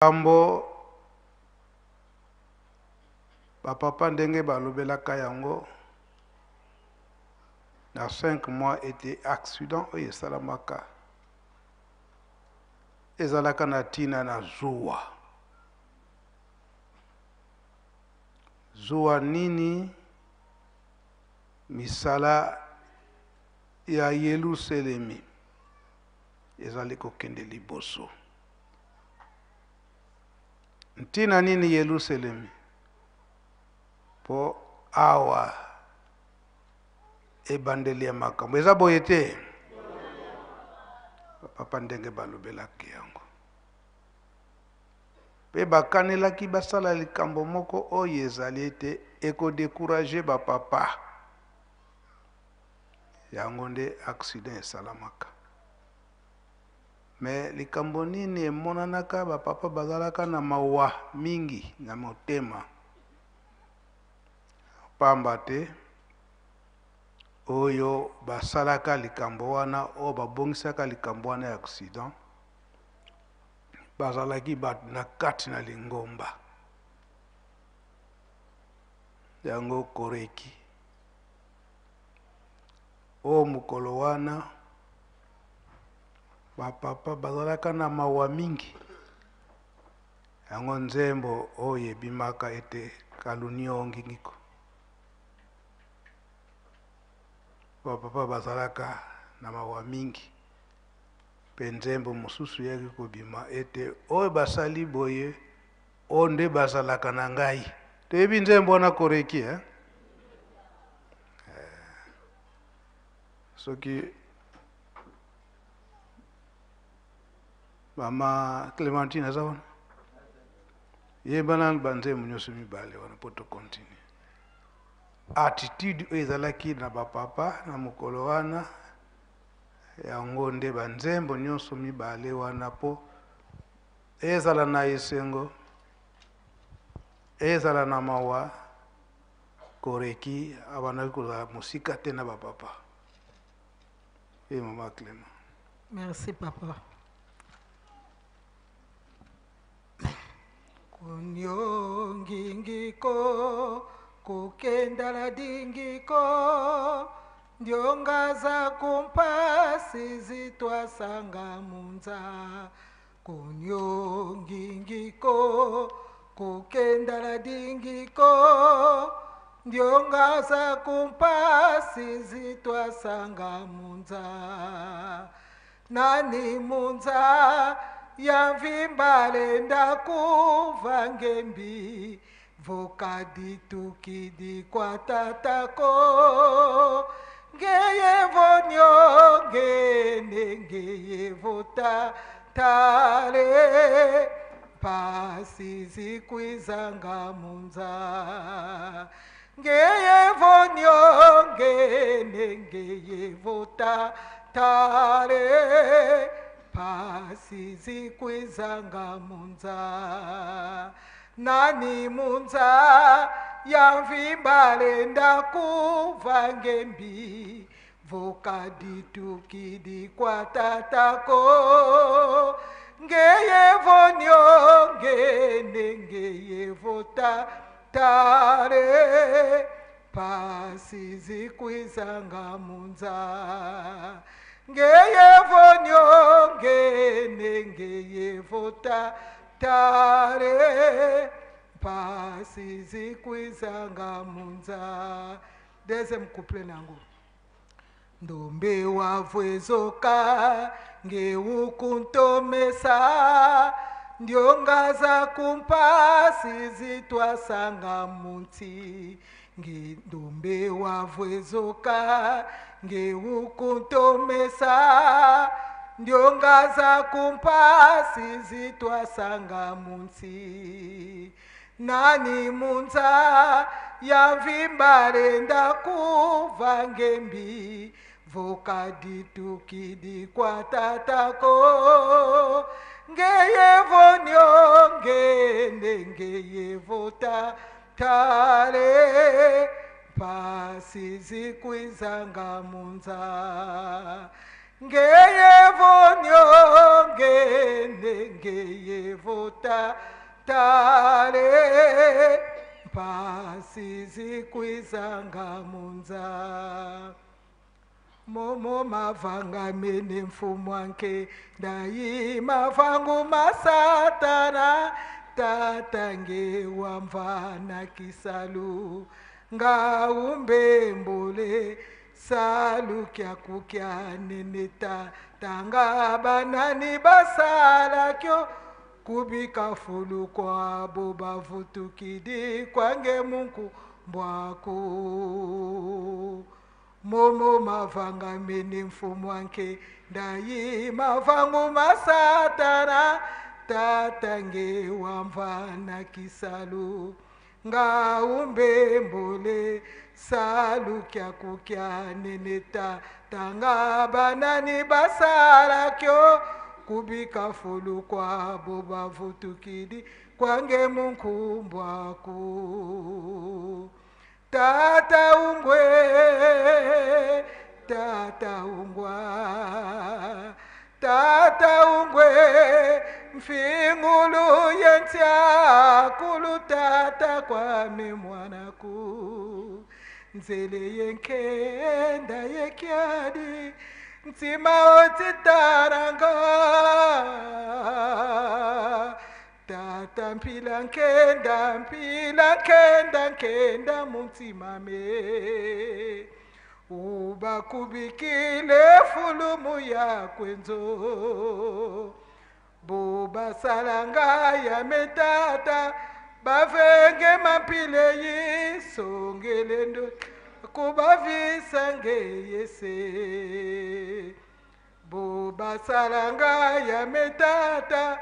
Likambo ba papa ndenge balobelaka yango na 5 mois ete accident oyo esalamaka ezalaka na ntina na zuwa. Zuwa nini? Misala ya Yelusalemi ezali kokende liboso. Ntina nini Yelusalemi? Mpo awa ebandeli ya makambo eza boye te. Papa ndenge balobelaki yango mpe bakanelaki basala likambo moko oyo ezali ete ekodekuraje bapapa. Yango nde accident esalamaka. Mais likambo nini emonanaka ba papa bazalaka na mawa mingi na motema pamba te oyo basalaka likambo wana oyo babongisaka likambo wana ya accident bazalaki bato na kati na lingomba yango koreki oyo mokolo wana Ba papa bazalaka na mawa mingi. Yango nzembo oyo ebimaka ete kaluniongingiko. Ba papa bazalaka na mawa mingi. Mpe nzembo mosusu eyaki kobima ete oyo basali boye oyo nde bazalaka na ngai. Toyebi nzembo wana koreki eh? Eh, soki Mama Clementine aza wana? Yemba nanu banzembo nyonso mibale wana mpo tokontinue. Attitude oyo ezalaki na bapapa na mokolo wana, yango nde banzembo nyonso mibale wana mpo ezala na esengo, ezala na mawa, Koreki abandaki kozala mosika te na bapapa. Et maman Clément. Merci papa. Kunyongingiko kukenda la dingiko ndiongaza kumpasi zitwasanga munza Kunyongingiko kukenda la dingiko ndiongaza kumpasi zitwasanga munza nani munza ya mvimbale ndakuva ngembi vokaditukidi kwa tatako ngeye vonyongene ngeye votatale pasi zikwizanga munza ngeye vonyongene ngeye votatale pasi zikwizanga munza Nani munza ya mvimbale ndakuva ngembi vokaditukidi kwa tatako ngeye vonyongene ngeye votatale pasi zikwizanga munza ngeye vonyongene ngeye vota Tare pasi zikwizanga munza. Deuxième couplet nango. Ndombe wavwezoka ngeukuntomesa ndiongaza kumpasi zitwasanga munti nge ndombe wavwezoka ngeukuntomesa ndiongaza kumpasi zitwasanga munsi nani munza ya mvimbale ndakuva ngembi vokaditukidi kwa tatako ngeyevonyongene ngeyevota tale pasi zikwizanga munza Ngeyevonyongene ngeyevotatale mpasi zikwizanga munza momo mavanga mene mfumu wanke ndayi mavangu masatana tata nge wamvana kisalu ngaumbembule salu kya kukya neneta tanga banani basalakyo kubika fulu kwabo bavutukidi kwange munku mbwaku momo mavanga mene mfumu wanke ndayi mavangu masatana tata nge wamvana kisalu ngaumbembule salu kya kukya neneta tanga banani basalakyo kubika fulu kwabo bavutukidi kwange munkumbwaku tata ungwe tata ungwa tata ungwe mfingulu yentyakulu tata kwame mwanaku nzele yenkenda yekyadi ntsima otsitaranga tata mpila nkenda mpila nkenda nkenda muntsima me ubakubikile fulumu yakwenzo bobasalanga ya metata bavenge mampile yisongelendo kubavisa ngeyese bobasalanga ya metata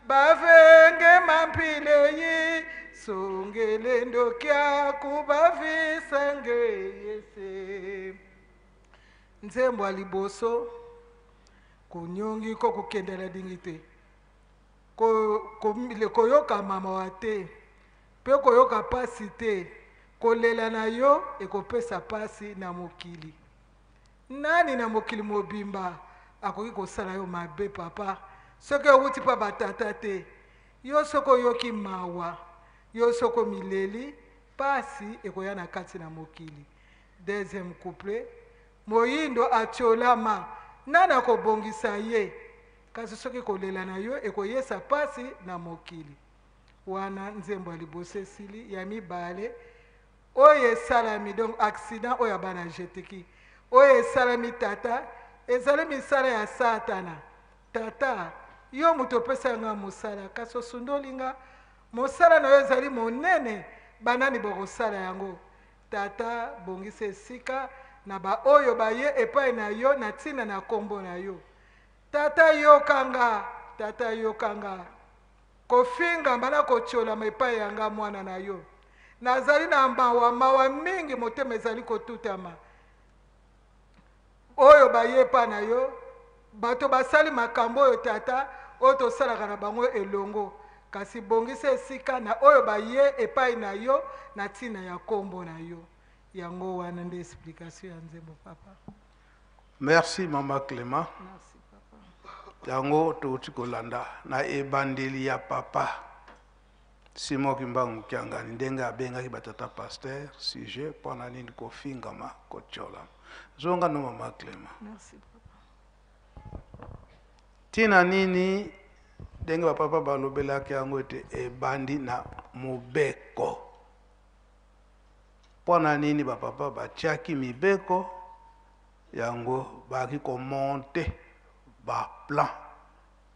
bavenge mampile yisongelendo kya kubavisa ngeyese nzembo ya liboso konyongi ko kokendela dingi te koyoka mamawa te mpe koyoka pasi te kolela na yo ekopesa pasi na mokili nani na mokili mobimba akoki kosala yo mabe papa soki owuti mpa batata te yo soki oyoki mawa yo soki omileli pasi ekoya na kati na mokili deuxième couplet moyindo atiolama nani akobongisa ye kasi soki kolela na yo ekoyesa pasi na mokili wana nzembo ya liboso esili ya mibale oyo esalami donc accident oyo ya bana jeteki oyo esalami tata ezali misala ya satana tata yo moto opesa nga mosala kasi osundoli nga mosala na yo ezali monene banani bakosala yango tata bongisa esika na baoyo baye epai na yo na ntina na nkombo na yo tata yoka nga tata yoka nga kofingama na kotiolama epai ya nga mwana na yo nazali na mawa mawa mingi motema ezali kotutama oyo baye epai na yo bato basali makambo oyo tata oyo tosalaka na bango elongo kasi bongisa esika na oyo baye epai na yo na ntina ya nkombo na yo yango wana nde explication ya nzembo papa. Merci mama Clément. Merci papa. Yango touti kolanda na ebandeli ya papa Simon Kimbangu Kiangani ndenge abengaki batata pasteur sujet mpo na nini kofingama kotiolama. Zonga no mama Clément. Merci papa. Ntina nini ndenge bapapa balobelaki yango ete ebandi na mobeko? Mpo na nini bapapa batiaki mibeko yango bayaki komonte baplan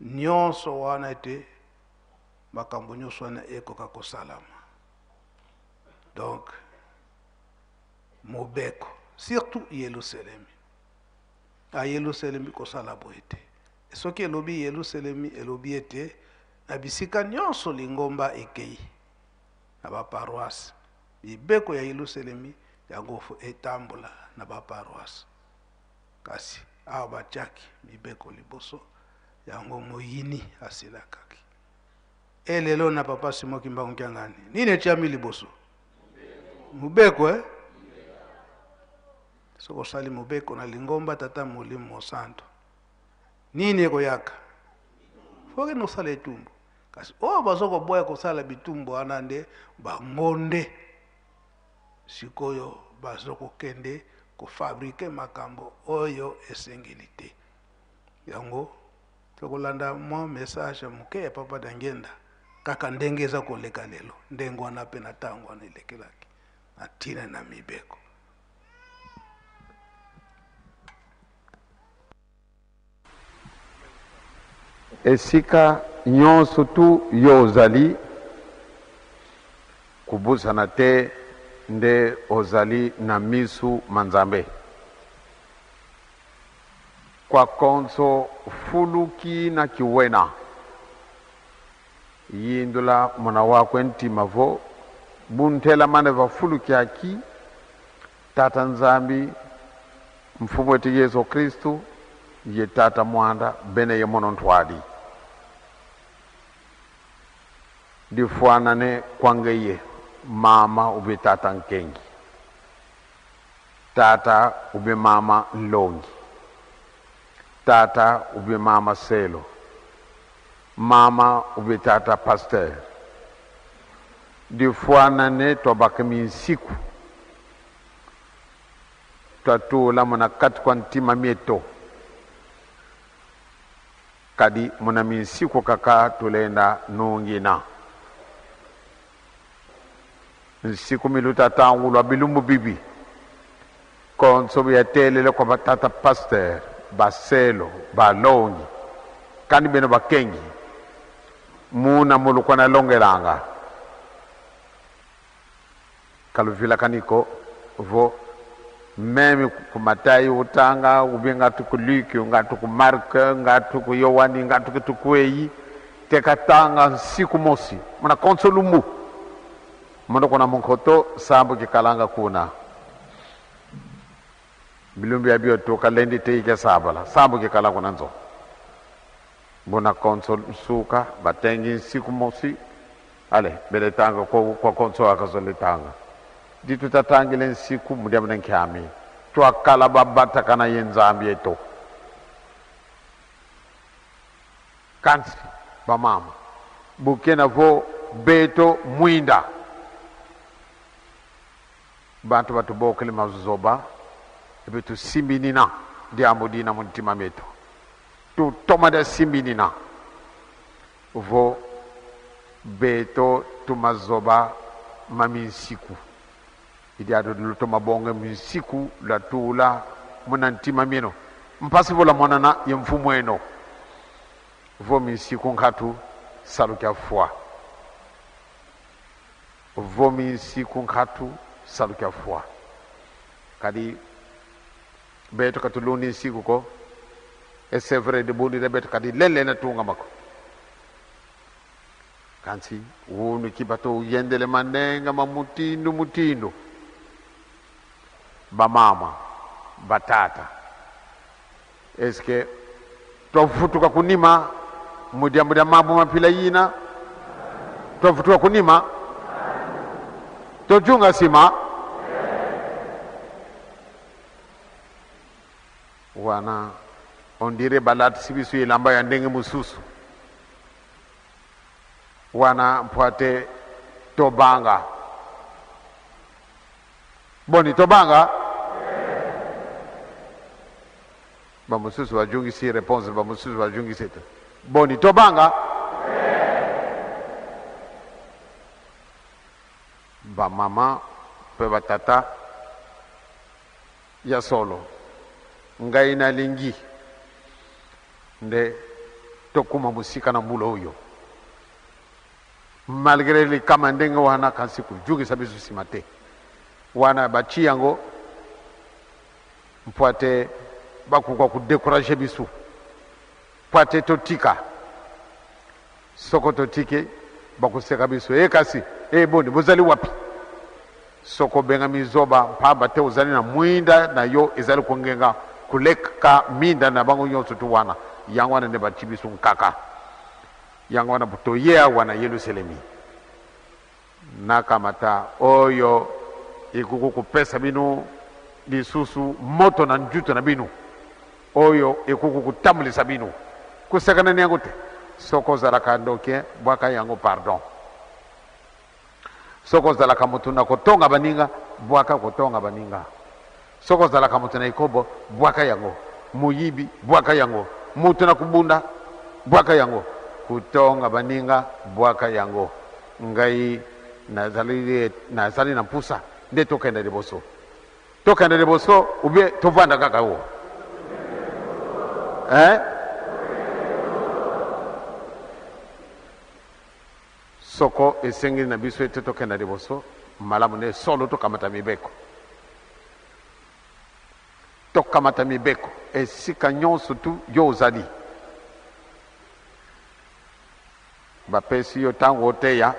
nyonso wana ete makambo nyonso wana ekoka kosalama? Donc mobeko surtout Yelusalemi, a Yelusalemi kosala boye te. Soki elobi Yelusalemi, elobi ete na bisika nyonso lingomba ekei na baparoise, mibeko ya Yelusalemi yango fo etambola na baparoise. Kasi awa batiaki mibeko liboso yango moyini asilakaki. E lelo na papa Simon Kimbangu Kiangani nini etiami liboso? Mobeko eh? Soki osali mobeko na lingomba tata molimo mosantu Nini ekoyaka? Fokende kosala etumbu. Kasi oyo baza koboya kosala bitumbu wana nde bango nde sikoyo bazo kokende kofabrike makambo oyo esengeli te. Yango tokolanda mwa message moke ya Papa Diangienda, kaka ndenge eza koleka lelo, ndenge wana mpe na ntango wana elekelaki na ntina na mibeko. Esika nyonso tu yo ozali, kobosana te nde ozali na misu ma Nzambe. Kwa konso fuluki na kiwena, yindula muna wakwe ntima vo bunthela mane va fuluki aki, Tata Nzambi, Mfumu wetu Yesu Kristu, ye Tata Mwanda, bene ye mono ntwadi. Difuanane kwange ye mama ubye tata nkengi, tata ubye mama nlongi, tata ubye mama selo, mama ubye tata pasteur. Difuanane twabaka minsiku, twatula muna kati kwa ntima mieto, kadi muna minsiku kaka tulenda nungina. Nsiku miluta tangulwa bilumbu bibi konso biyatelele kwa batata pasteur, baselo, balongi, kandi beno bakengi muna mulukwa na longelanga kaluvila kaniko vo meme ku Matayi utanga ubie ngatu ku Luke ngatu ku Mark ngatu ku Yohani ngatu ku tukueyi tekatanga nsiku mosi muna konso lumbu mundo kuna munkoto sambu kikalanga kuna bilumbu ya bio toka lendi te ike sabala sambu kikala kuna nzo buna konso nsuka batengi nsiku mosi ale beletanga kwa, kwa konso akazoletanga ditutatangile nsiku mudiamune nkyami twakala babatakana ye nzambi eto kansi bamama bukena vo beto mwinda bantu batubokele mazoba epe tusimbinina diambo dina muntima meto tutoma da simbinina vo beto tumazoba maminsiku idi ado lutoma bonge minsiku latula muna ntima mieno mpasi vola mwanana ye mfumu eno vo minsiku nkatu salukia fwa vo minsiku nkatu salukia fwa kadi beto katulundi nsiku ko e c'est vrai de bundi de beto kadi lele na tunga mako kansi wunu kibato yendele manenga ma mutindu mutindu bamama batata eske twavutuka kunima mudia mudia mambo mapila yina twavutuka kunima tojunga sima wana on dirait balati sibisu elamba ya ndenge mosusu wana mpwate tobanga boni tobanga bamosusu bajungisi réponse bamosusu bajungisi te boni tobanga bamama mpe batata ya solo ngai nalingi nde tokuma mosika na mbula oyo malgré likama ndenge wana kasi kojungisa biso nsima te wana batie yango mpo ate bakoka kodécourager biso mpo ate totika soko totiki bakoseka biso e kasi e boni bozali wapi soko obengami zoba mpamba te ozali na mwinda na yo ezali kongenga koleka minda na bango nyonso tu wana yango wana nde batie biso nkaka yango wana toye awa na Yelusalemi nakamata oyo ekoki kopesa bino lisusu moto na njuto na bino oyo ekoki kotambulisa bino. Kosakana na yango te. Soki ozalaka ndoki, bwaka yango pardon. Soki ozalaka moto na kotonga baninga, bwaka kotonga baninga. Soki ozalaka moto na ekobo, bwaka yango. Moyibi, bwaka yango. Moto na kobunda, bwaka yango. Kotonga baninga, bwaka yango. Ngai nazali, nazali na mpusa nde tokende liboso. Tokende liboso ou bien tovanda kaka wo? Hein? Soko esengeli na biso ete tokenda liboso, malamu nde solo tokamata mibeko. Tokamata mibeko esika nyonso tu yo ozali. Bapesi yo ntango oteya,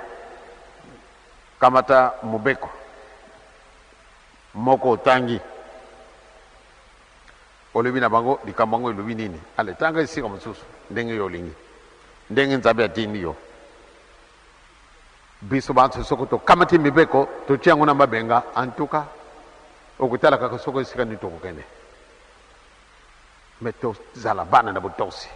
kamata mobeko moko otangi, olobi na bango likambo yango elobi nini. Ale, tanga esika mosusu ndenge yo olingi, ndenge Nzambe atindi yo. Biso banso soko tokamati mibeko, totia yango na mabenga, en tout cas okotala kaka soko esika nini tokokende. Me tozala bana na botosi.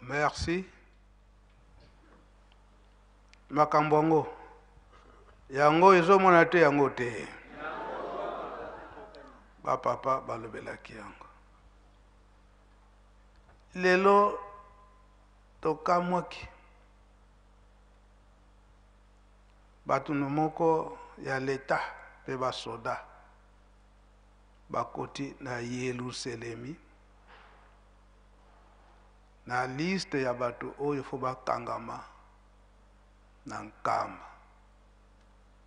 Merci. Makambo yango yango ezomona te yango te. Bapapa balobelaki yango. Lelo tokamwaki bato moko ya leta mpe basoda bakoti na Yelusalemi na liste ya bato oyo fo bakangama na nkamba.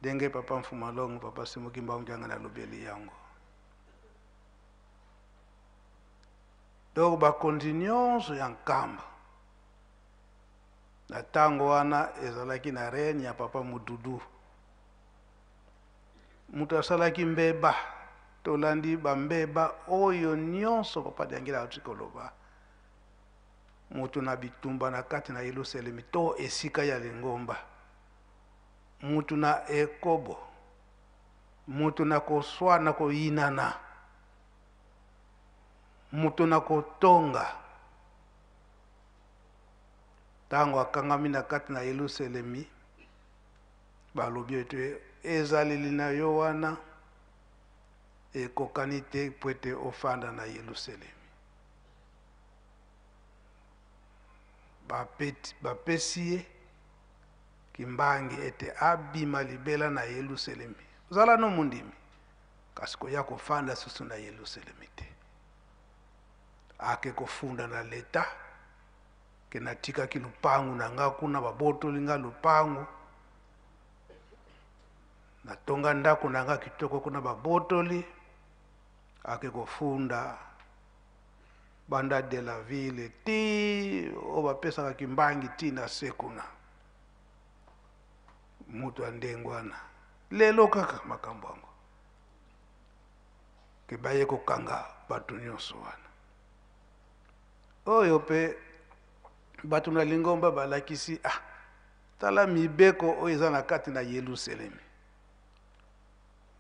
Ndenge papa Mfuma Longo, papa Simo Kimbangu Kiangani alobeli yango. Donc bakonzi nyonso ya nkamba na ntango wana ezalaki na règne ya papa Mududu. Moto asalaki mbeba, tolandi bambeba oyo nyonso papa Diangila auti koloba. Moto na bitumba na kati na Yelusalemi to esika ya lingomba, moto na ekobo, moto na koswana, koyinana, moto na kotonga. Ntango akangami na kati na Yelusalemi, balobi ete ezaleli na yo wana ekokani te po ete ofanda na Yelusalemi. Bapesi ye kimbangi ete abima libela na Yelusalemi. Ozala no mondimi, kasi koya kofanda susu na Yelusalemi te. Ake kofunda na leta ke natikaki lupangu na nga kuna, babotoli nga lupangu, natonga ndako na nga kitoko kuna, babotoli. Ake kofunda banda de la ville ti oyo bapesaka kimbangi ti na se kuna. Moto ya ndenge wana lelo kaka makambo yango ke baye kokanga bato nyonso wana. Oyo pe bato na lingomba balakisi, ah, tala mibeko oyo eza na kati na Yelusalemi,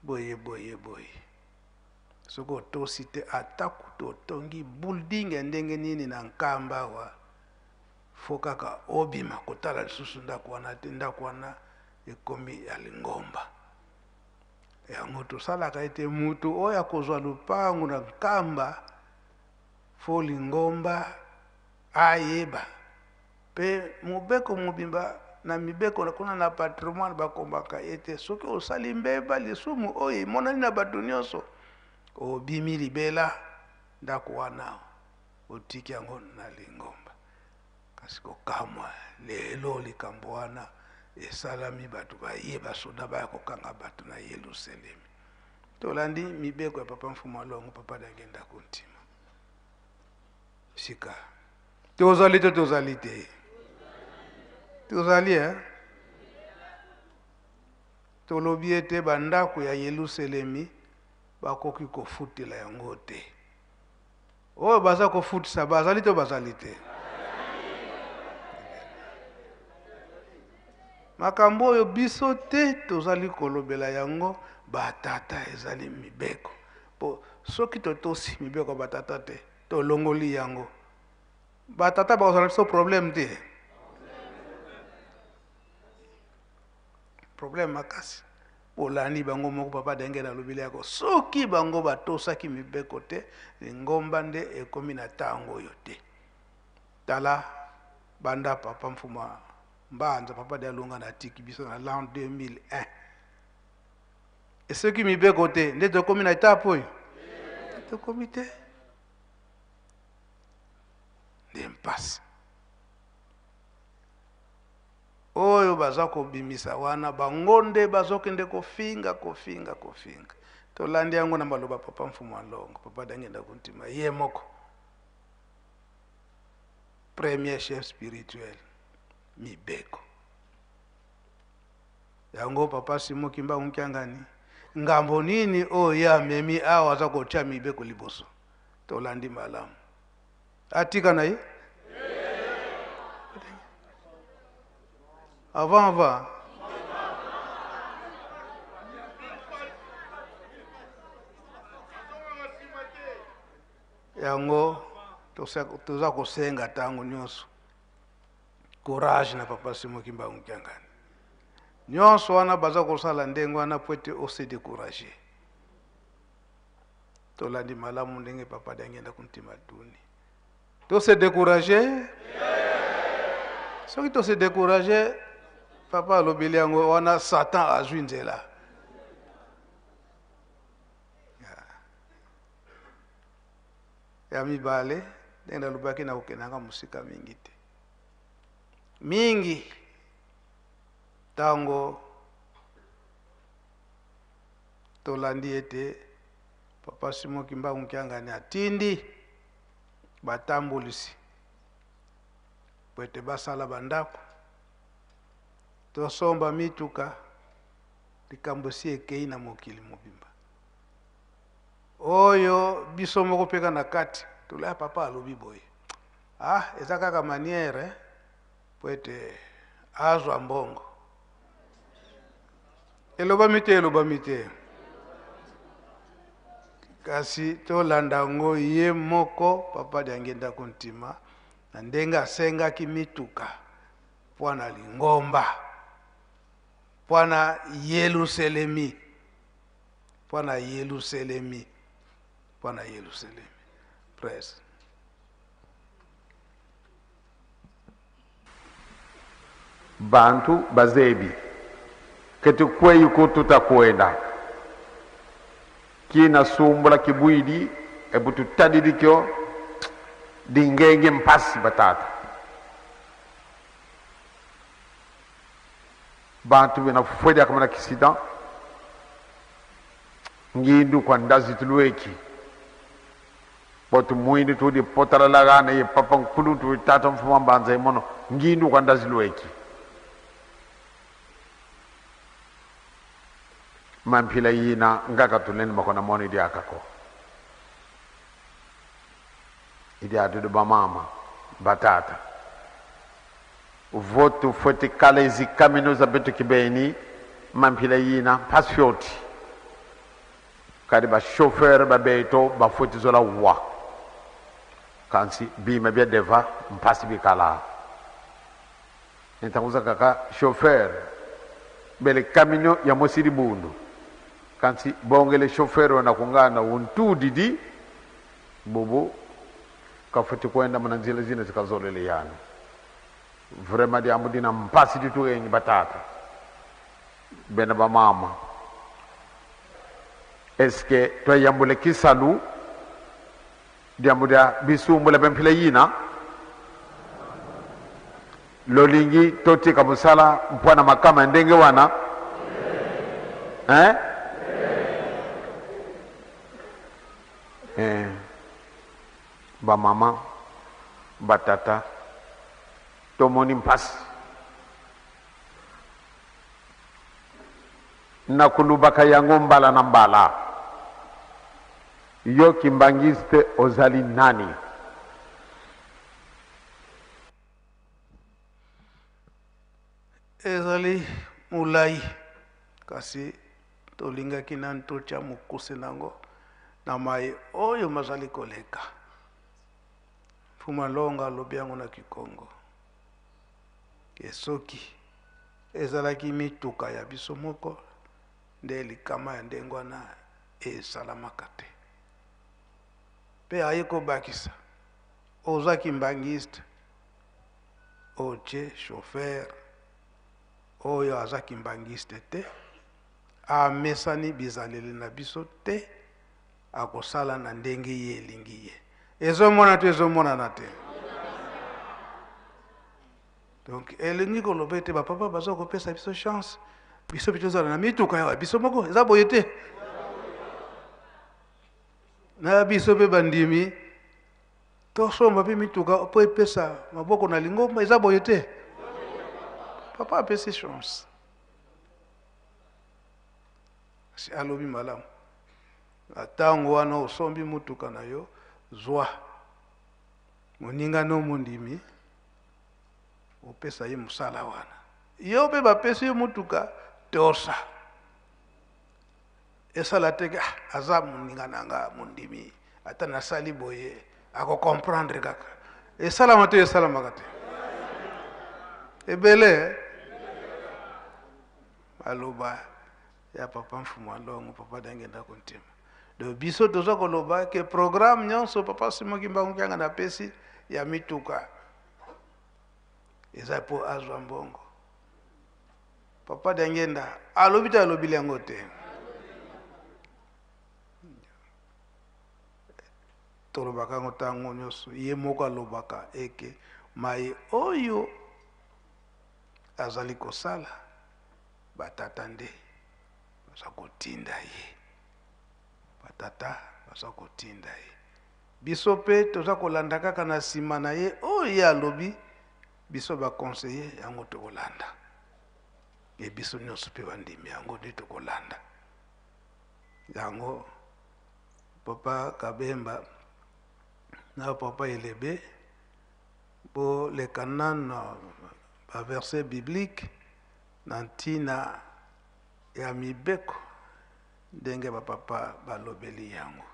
boye boye boye. Soki otosi te, ata kutu otongi building ya ndenge nini na nkamba awa, fo kaka obima kotala lisusu ndako wana te. Ndako wana ekomi ya lingomba. Yango tosalaka ete mutu oyo akozwa lupangu na nkamba, fo lingomba ayeba. Pe mobeko mobimba na mibeko kuna na patrimoine bakombaka ete soki osali mbeba lisumu oyo emonani na bato nyonso, obimi libela ndako wana otiki yango na lingomba. Kasi kokamwa lelo likambo wana esalami, bato baye basoda baya kokanga bato na Yelusalemi. Tolandi mibeko ya papa Mfumu Alongo, papa Dangenda Kuntima. Sika tozali to tozali te? Tozali, eh? Tolobi ete bandako ya Yelusalemi bakoki kofutela yango te. Oyo baza kofutisa bazali to bazali te? Makambo oyo biso te tozali kolobela yango, Batata ezali mibeko. Po soki totosi mibeko ya batata te, tolongoli yango, batata bakozala biso problème te. Problème makasi. Bolandi bango moko, papa Dengele alobeli yako, soki bango batosaki mibeko te, lingomba nde ekomi na tango oyo te. Tala banda papa Mfuma Mbanza, papa de alonga na atiki biso na l'an 2001. Esoki mibeko te nde tokomi na etape oyo tokomi te, nde mpasi oyo baza kobimisa wana, bango nde bazokende kofinga, kofinga, kofinga. Tolandi yango na maloba papa Mfumu Alongo, papa Dangenda Kuntima ye moko, premier chef spirituel, mibeko yango. Papa Simon Kimbangu Kiangani, ngambo nini oyo ye amemi awa, aza kotia mibeko liboso? Tolandi malamu, atika na ye avant avant. Yango toza kosenga ntango nyonso courage na papa Simon Kimbangu Kiangani. Nyonso wana baza kosala ndenge wana po ete ose décourager. Tolandi malamu ndenge papa Diangienda Kuntima tuni. Tose décourager? Soki tose décourager, papa alobeli yango wana, Satan azwi nzela. Ya mibale, ndenge nalobaki, nakokendanga mosika mingi te. Mingi ntango tolandi ete papa Simon Kimbangu Kiangani atindi batambolisi po ete basala bandako, tosomba mituka, likambo esi ekei na mokili mobimba. Oyo biso moko mpe kaka na kati tolaya, papa alobi boye, ah, eza kaka manière po ete azwa mbongo. Elobami te, elobami te, kasi tolanda yango ye moko papa Diangienda Kuntima na ndenge asengaki mituka mpo na lingomba, mpo na Yelusalemi, mpo na Yelusalemi, mpo na Yelusalemi. Presse. Bantu bazebi kete kweyi kututa kuenda kina sumbula kibuidi ebutu tadidikyo dingenge mpasi batata. Bantu bena fwedi akamana accident ngindu kwa ndazi tulueki botu mwindu tudi potalalagana ye papa nkulu tu tata mfuma mbanza ye mono ngindu kwa ndazi lueki mampila yina ngaka tuleni makona moni di akako idi adudu ba mama batata votu fweti kalezi kamino za betu kibeni mampila yina mpasioti kadi ba chauffeur ba beto ba fweti zola wa kansi bima bia deva mpasi bikala ntanguza kaka chauffeur bele kamino ya mosili bundu kansi bongele chauffeur wana kungana untudidi bubu kafuti kwenda mana nzila zina zikazolele yani vraiment diambu dina mpasi dituenyi batata bena ba mama eske twayambule kisalu diambu dia bisumbula bempila yina lolingi totika musala mpwana makama ndenge wana eh? Eh, ba mama batata tomoni mpasi na kulubaka yango mbala na mbala. Yo kimbangiste ozali nani? Ezali molai kasi Tolingaki nanu totya mokuse na yango na maye oyo mazali koleka. Mfuma Longa alobi yango na Kikongo ke soki ezalaki mituka ya biso moko nde likama ya ndenge wana esalamaka te. Mpe aye kobakisa, oza kimbanguiste, otie chauffeur oyo aza kimbanguiste te, amesani bizaleli na biso te, akosala na ndenge ye elingi ye. Ezomona to ezomonana te? Donc elingi koloba ete bapapa baza kopesa biso chance, biso mpe tozala na mituka ya biso moko, eza boye te? Na biso mpe bandimi tosomba mpe mituka mpo epesa maboko na lingomba, eza boye te? Papa apesi chance, kasi alobi malamu na ntango wana osombi motuka na yo, zwa moninga no mondimi, opesa ye mosala wana. Yo mpe bapesi yo motuka, tosa. Esala te ke ah, aza moninga na nga mondimi, ata nasali boye akokomprendre kaka. Esalama te, esalamaka te ebele maloba ya papa Mfumu Alongo, papa Dangenda Kontima. Donc biso toza koloba ke programme nyonso papa Simon Kimbangu Kiangani apesi ya mituka eza po azwa mbongo. Papa Diangienda alobi te, alobili yango te. Tolobaka yango ntango nyonso, ye moko alobaka eke maye oyo azali kosala, batata nde baza kotinda ye, batata baza kotinda ye. Biso mpe toza kolanda kaka na nsima na ye, oyo ye alobi biso ba conseiller yango tokolanda, e biso nyonso mpe bandimi yango nde tokolanda yango. Papa Kabemba na papa Elebe, boleka nano ba verset biblique na ntina ya mibeko ndenge ba papa balobeli yango.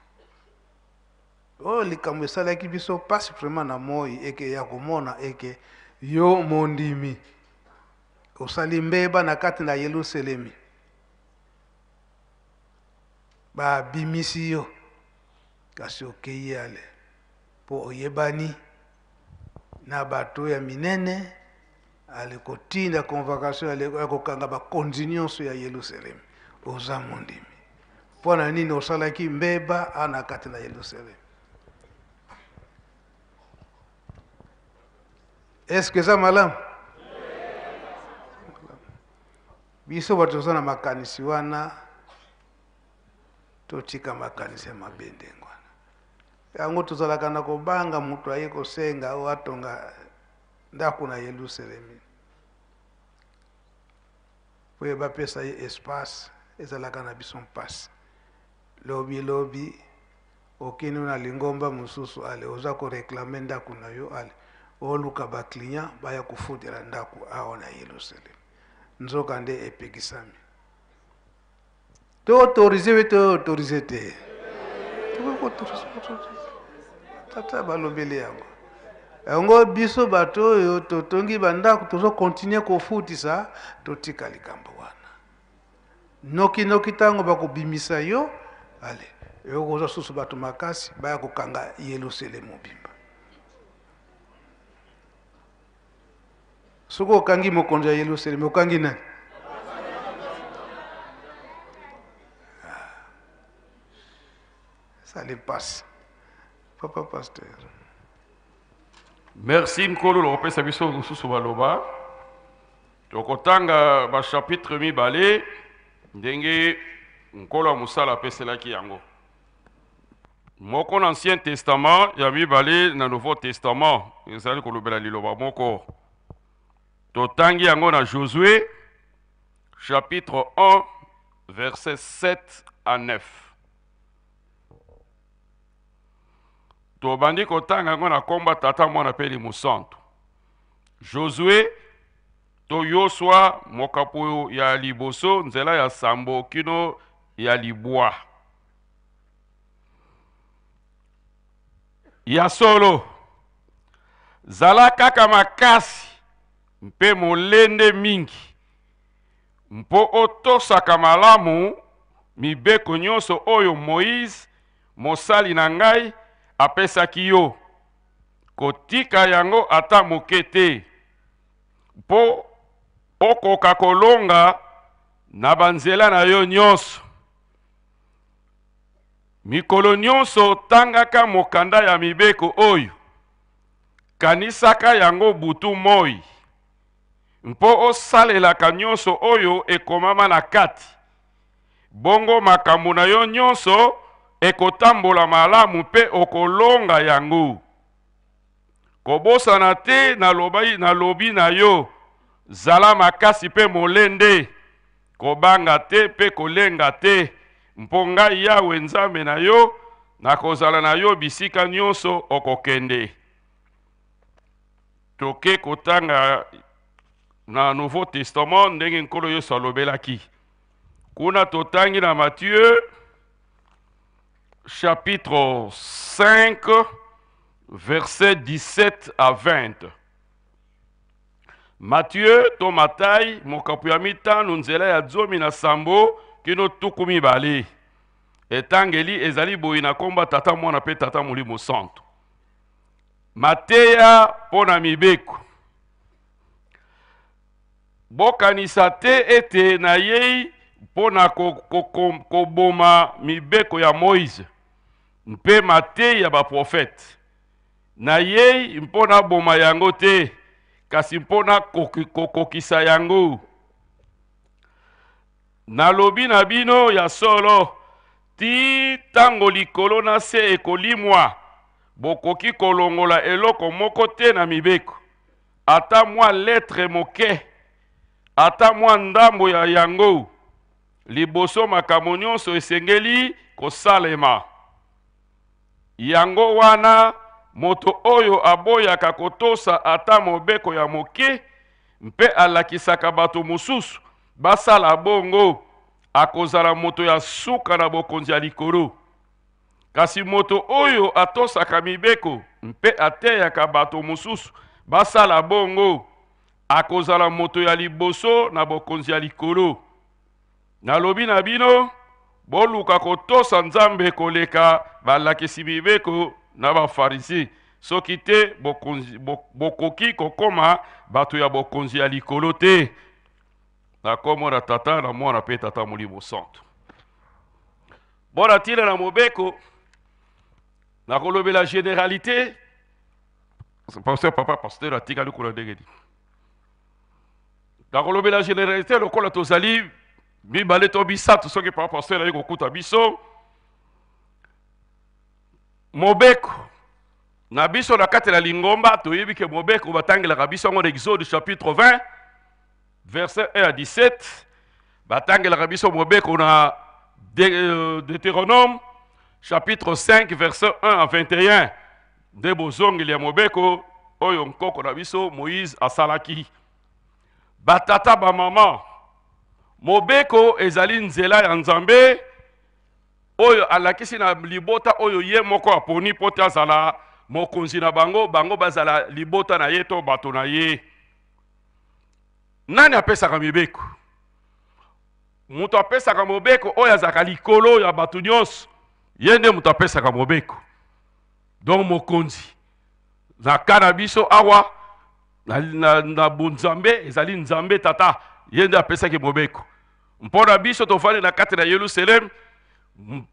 Oyo likambo esalaki biso pasi vraiment na moi eke ya komona eke yo mondimi osali mbeba na kati na Yelusalemi, babimisi yo kasi okei ale mpo oyebani na bato ya minene, ale kotinda convocation ale ya kokanga bakonzi nyonso ya Yelusalemi. Oza mondimi, mpo na nini osalaki mbeba awa na kati na Yelusalemi? Est-ce que eza malamu? Biso bato toza na makanisi wana, totika makanisi ya mabe ndenge wana. Yango tozalaka na kobanga moto aye kosenga oyo atonga ndako na Yelusalemi, po ye bapesa ye espace, ezalaka na biso mpasi. Lobi lobi okende na lingomba mosusu, ale oza koreklame ndako na yo, ale oluka ba client baya kofutela ndako awa na Yelusalemi, nzoka nde epekisami. To autoriser we to autoriser te, tata balobeli yango. Yango biso bato oyo totongi bandako tozo continuer kofutisa, totika likambo wana. Noki noki ntango bakobimisa yo, ale okozwa susu bato makasi baya kokanga Yelusalemi mobimba. Soki okangi mokonzi ya Yelusalemi, okangi nani? Ça les passe. Papa pasteur. Merci Nkolo lokopesa biso mosusu baloba. Tokotanga ba chapitre mibale ndenge Nkolo ya mosala apeselaki yango. Moko na Ancien Testament, ya mibale na Nouveau Testament, ezali kolobela liloba moko. Totangi yango na Josue chapitre 1 verset 7 à 9. Tobandi kotanga yango na komba Tata, Mwana mpe Elimo Santu. Josue to Yosua mokapo ya liboso nzela ya sambo kino ya libwa. Ya solo, zala kaka makasi mpe molende mingi mpo otosaka malamu mibeko nyonso oyo Moize mosali na ngai apesaki yo. Kotika yango ata moke te, mpo okoka kolonga na banzela na yo nyonso. Mikolo nyonso tangaka mokanda ya mibeko oyo, kanisaka yango butu moi, mpo osalelaka nyonso oyo ekomama na kati. Bongo makambo na yo nyonso ekotambola malamu mpe okolonga yango. Kobosana te nalobi, nalobi na yo, zala makasi mpe molende, kobanga te mpe kolenga te, mpo ngai Yawe Nzambe na yo nakozala na yo bisika nyonso okokende. Toke kotanga na Nouveau Testament ndenge Nkolo Yesu alobelaki. Kuna totangi na Matthieu chapitre 5 verset 17 à 20. Matthieu to Matai mokapo ya mitano nzela ya 17 kino 20. Etangeli ezali boye na komba Tata Mwana mpe Tata Molimo Santo. Mateya mpo na mibeko. Bokanisa te ete nayei mpo na koboma mibeko ya Moize mpe mateyi ya baprofete. Nayei mpo naboma yango te, kasi mpo na kokokisa yango. Nalobi na bino ya solo, tii ntango likolo na se ekolimwa, bokoki kolongola eloko moko te na mibeko, ata mwa letre moke, ata mwa ndambo ya yango, liboso makambo nyonso esengeli kosalema. Yango wana, moto oyo aboyaka kotosa ata mobeko ya moke mpe alakisaka bato mosusu basala bongo, akozala moto ya suka na bokonzi ya likolo. Kasi moto oyo atosaka mibeko mpe ateyaka bato mosusu basala bongo, akozala moto ya liboso na bokonzi ya likolo. Nalobi na bino, boluka kotosa Nzambe koleka balakisi mibeko na Bafarisi, soki te bokonzi, bokoki kokoma bato ya bokonzi ya likolo te. Na kombo na Tata na Mwana mpe Tata Molimo Santu. Bona ntina na mobeko nakolobela generalité. Pasteur, papa pasteur atikali kuna ndenge nini? Nakolobela generalité lokola tozali mibale to misato, soki papa pasteur aye kokuta biso. Mobeko na biso na kati na lingomba, toyebi ke mobeko batangelaka biso yango na Exode chapitre 20 verset 1 à 17, batangelaka biso mobeko na Deutéronome chapitre 5 verset 1 à 21, nde bozongeli ya mobeko oyo nkoko na biso Moïse asalaki. Batata bamama, mobeko ezali nzela ya Nzambe oyo alakisi na libota oyo ye moko aponi mpo te azala mokonzi na bango, bango bazala libota na ye to bato na ye. Nani apesaka mibeko? Moto apesaka mobeko oyo azalaka likolo ya bato nyonso, ye nde moto apesaka mobeko. Donc mokonzi na ka na biso awa na, na, na bonzambe ezali Nzambe Tata, ye nde apesaki mobeko. Mpo na biso tofandi na kati na Yelusaleme,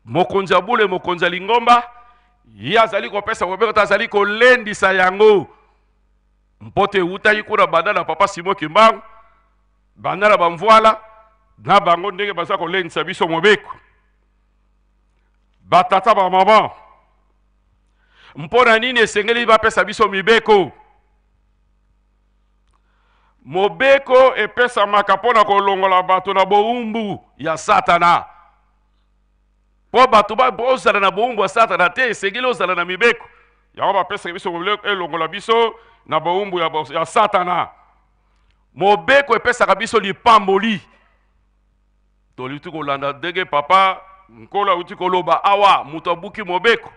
mokonzi ya bule, mokonzi ya lingomba, ye azali kopesa mobeko to azali kolendisa yango. Mpo te ewutaki kuna banda na papa Simon Kimbangu, banda na bamvwala na bango ndenge baza kolendisa biso mobeko. Batata bamama, mpo na nini esengeli bapesa biso mibeko? Mobeko epesamaka mpo na kolongola bato na bowumbu ya Satana. Mpo bato bozala na bowumbu ya Satana te, esengeli ozala na mibeko. Yango bapesaka biso mobeko elongola biso na bowumbu ya, ya Satana. Mobeko epesaka biso lipamboli. Toluti kolanda ndenge papa Nkolo auti koloba awa, moto abuki mobeko,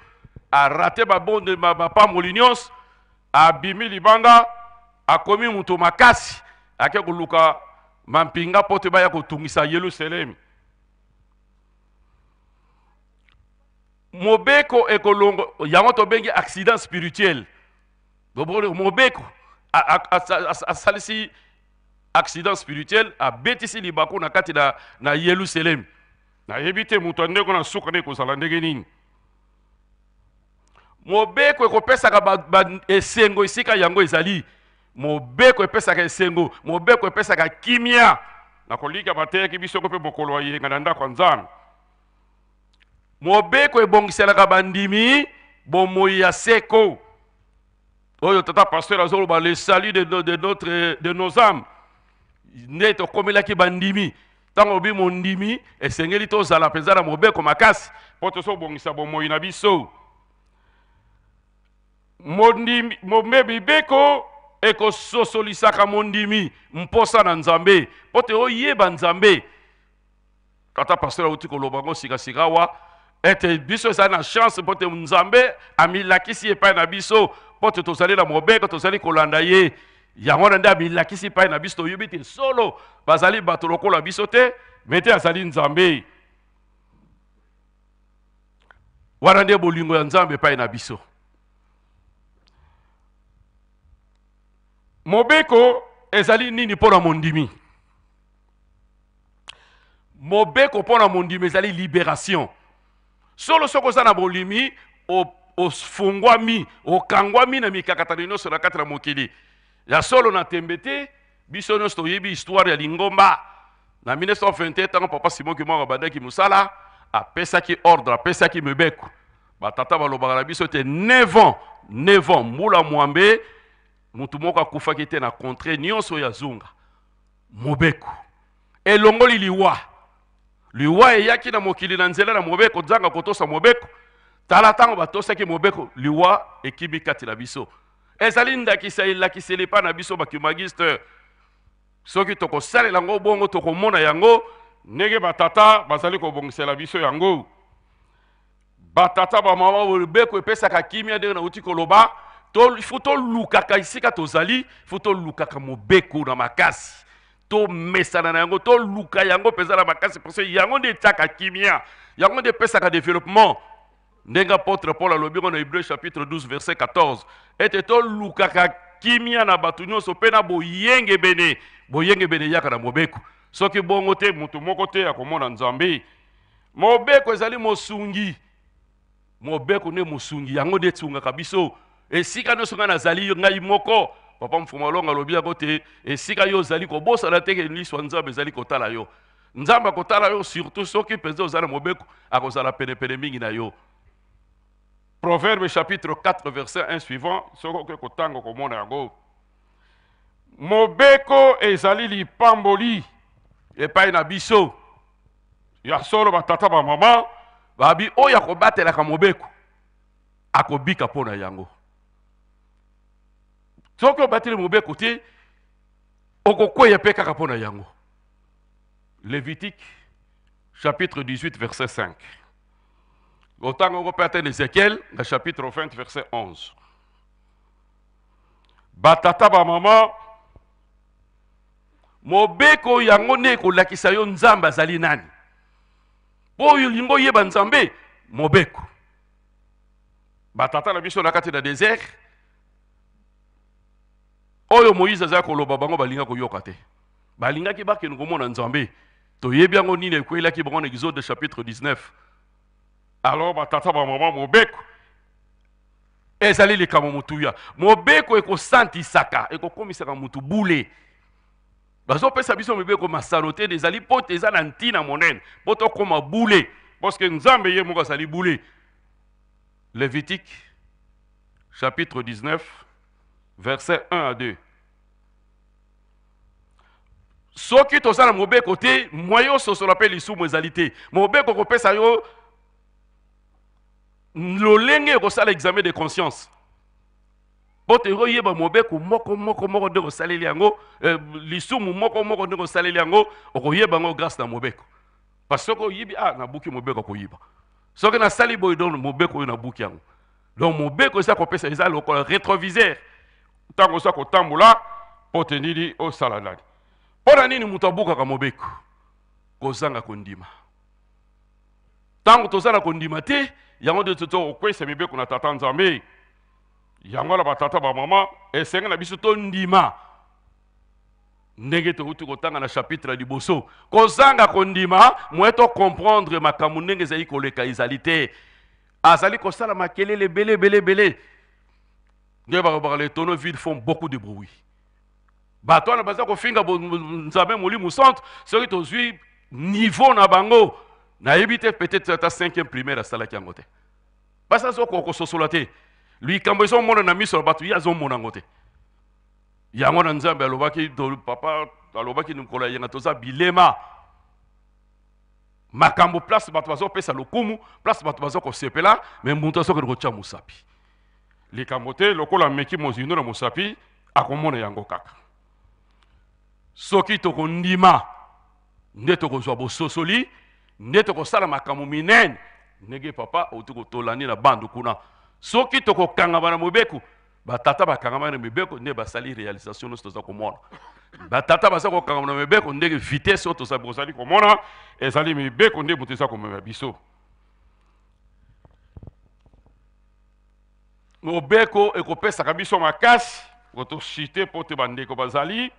arate babonde mapamboli nyonso, abimi libanda, akomi moto makasi, ake koluka mampinga mpo te baya kotungisa Yelusalemi. Mobeko ekolongo yango tobengi accident spirituel. Mobeko asalisi accident spirituel, abetisi libaku na kati na Yelusalemi. Nayebi te moto ya ndenge na suka nde ekozala ndenge nini. Mobeko ekopesaka esengo esika yango ezali. Mobeko epesaka esengo, mobeko epesaka kimia. Nakolika bateyaki biso mpe mokolo ya yenga na ndako ya Nzambe. Mobeko ebongiselaka bandimi bomoi ya seko. Oyo tata pasteur azoloba le salut de nos âmes. Nde tokomelaki bandimi. Ntango obi mondimi, esengeli tozala mpenza na mobeko makasi mpo tozobongisa bomoi na biso. Mondimi, mibeko ekososolisaka mondimi mposa na Nzambe mpo te oyeba Nzambe. Tata pasteur auti koloba yango sikasika awa ete biso ezali na chance mpo te Nzambe amilakisi epai na biso mpo te tozali na mobeko, tozali kolanda ye. Yango wana nde amilakisi epai na biso, toyebi te solo bazali bato lokola biso te, me te azali Nzambe. Wana nde bolingo ya Nzambe epai na biso. Mobeko ezali nini mpo na mondimi? Mobeko mpo na mondimi ezali liberation. Solo soki oza na bolimi, ofungwami, okangwami na mikakatano nyonso na kati na mokili. Ya solo na tembe te, biso nyonso toyebi histoire ya lingomba. Na 1921, ntango Papa Simon Kimbangu abandaki mosala, apesaki ordre, apesaki mibeko. Batata balobaka na biso te 9 ans, 9 ans, mbula mwambe, motu moko akufaki te na contrée nyonso ya Zunga. Mobeko elongoli liwa. Liwa eyaki na mokili na nzela na mobeko, nzanga kotosa mobeko. Tala ntango batosaki mobeko, liwa ekimi kati na biso. Ezali ndakisa elakiseli epai na biso bakimagiste. Soki tokosalela yango bongo, tokomona yango ndenge batata bazali kobongisela biso yango. Batata, bamama, mobeko epesaka kimia ndenge nauti koloba. Fo tolukaka esika tozali, fo tolukaka mobeko na makasi, tomesana na yango, toluka yango mpenza na makasi, parce que yango nde etiaka kimia, yango nde epesaka développement. Ndenge apôtre Paul alobi ngo na Hébreux chapitre 12 verset 14, ete tolukaka kimia na bato nyonso mpe na boyengebene. Boyengebene eyaka na mobeko. Soki bongo te, moto moko te akomona Nzambe. Mobeko ezali mosungi. Mobeko nde mosungi, yango nde esungaka biso esika nyonso. Ngai nazali ngai moko, Papa Mfumu Alonga alobi yango te, esika yo ozali kobosana te ke liso ya Nzambe ezali kotala yo. Nzambe akotala yo surtout soki mpenza oza na mobeko, akozala penepene mingi na yo. Proverbe chapitre 4 verset 1 suivant, soki okoki kotanga komona yango. Mobeko ezali lipamboli epai na biso. Ya solo, batata bamama babi oyo akobatelaka mobeko akobika mpo na yango. Soki obateli mobeko te, okokweya mpe kaka mpo na yango. Lévitique chapitre 18 verset 5. Otanga yango mpe ata na Ezekiel na chapitre 20 verset 11. Batata bamama, mobeko yango nde ekolakisa yo Nzambe azali nani. Mpo oyo olingi oyeba Nzambe, mobeko. Batata na biso na kati na désert, oyo Moïse azali koloba, bango balinga koyoka te. Balingaki bakende komona Nzambe. Toyebi yango nini ekwelaki bango na Exode chapitre 19. Alors batata ba mama, mobeko ezali likambo motuya. Mobeko ekosantisaka, ekokomisaka mutu bule. Bazopesa biso mibeko masano te, ezali mpo te eza na ntina monene mpo tokoma bule, parce que Nzambe ye moko azali bule. Lévitique chapitre 19 verset 1 à 2. Soki toza na mobeko te, moyen ososola mpe lisumu ezali te. Mobeko kopesa yo lolenge ekosala examen de conscience mpo te oyeba mobeko moko moko moko ndenge osaleli yango, lisumu moko moko ndenge osaleli yango, okoyeba yango grâce na mobeko. Parce que soki oyibi, ah, nabuki mobeko ya koyiba. Soki nasali boye, donc mobeko oyo nabuki yango. Donc mobeko eza kopesa, eza lokola rétroviseur. Ntango oza kotambola, mpo te nini osala nani. Mpo na nini moto abukaka mobeko? Kozanga kondima. Ntango toza na kondima te, yango nde tokokweyisa mibeko na Tata Nzambe. Yango wana batata bamama, esenge na biso tondima ndenge touti kotanga na chapitre ya liboso. Kozanga kondima, moye to comprendre makambo ndenge ezali koleka ezali te. Azali kosala makelele ebele ebele ebele. Nde balobaka les tonneaux vides font beaucoup de bruit. Bato wana baza kofinga Nzambe Molimo Centre, soki tozwi niveau na bango, nayebi te, peut-être ata 5e primaire asalaki yango te. Basi azokoka kososola te. Likambo ezomona na miso ya bato, ye azomona yango te. Yango na Nzambe alobaki, to, papa alobaki mokolo ya yenga, toza bilema. Makambo place bato bazopesa lokumu, place bato bazo kosepela, mais moto azokende kotia mosapi. Likambo te, lokola ameki mozindo na mosapi, akomona yango kaka. Soki tokondima, nde tokozwa bososoli, nde tokosala makambo minene ndenge papa auti kotolani na bande kuna. Soki tokokangama na mobeko, batata bakangama na mibeko nde basali réalisation nyonso toza komona. Batata baza kokangama na mibeko ndenge vitesse oyo tozali komona ezali mibeko nde moto eza komema biso. Mobeko ekopesaka biso makasi kotoshite mpo te bandeko bazali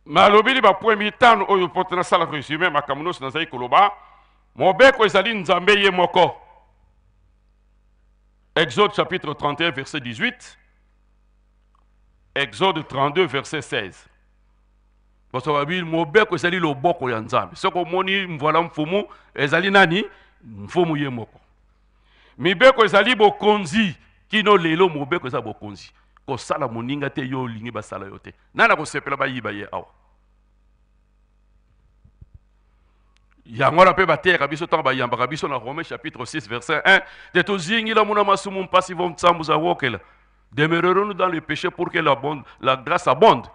nalobeli bapoint mitano oyo mpo te nasala resume makambo nyonso nazali koloba. Mobeko ezali Nzambe ye moko. Exode chapitre 31 verset 18, Exode 32 verset 16. Bato babi mobeko ezali loboko ya Nzambe. Soki omoni mvola mfumu, ezali nani? Mfumu ye moko. Mibeko ezali bokonzi. Kino lelo mobeko eza bokonzi. Kosala moninga te yo olingi basala yo te. Nani akosepela bayiba ye awa? Yango wana mpe bateyaka biso ntango bayambaka biso na Romains chapitre 6 verset 1, te tozingila muna masumu mpasi vo nsambu za wokela. Demeurerons-nous dans le péché pour que la, bonde, la grâce abonde?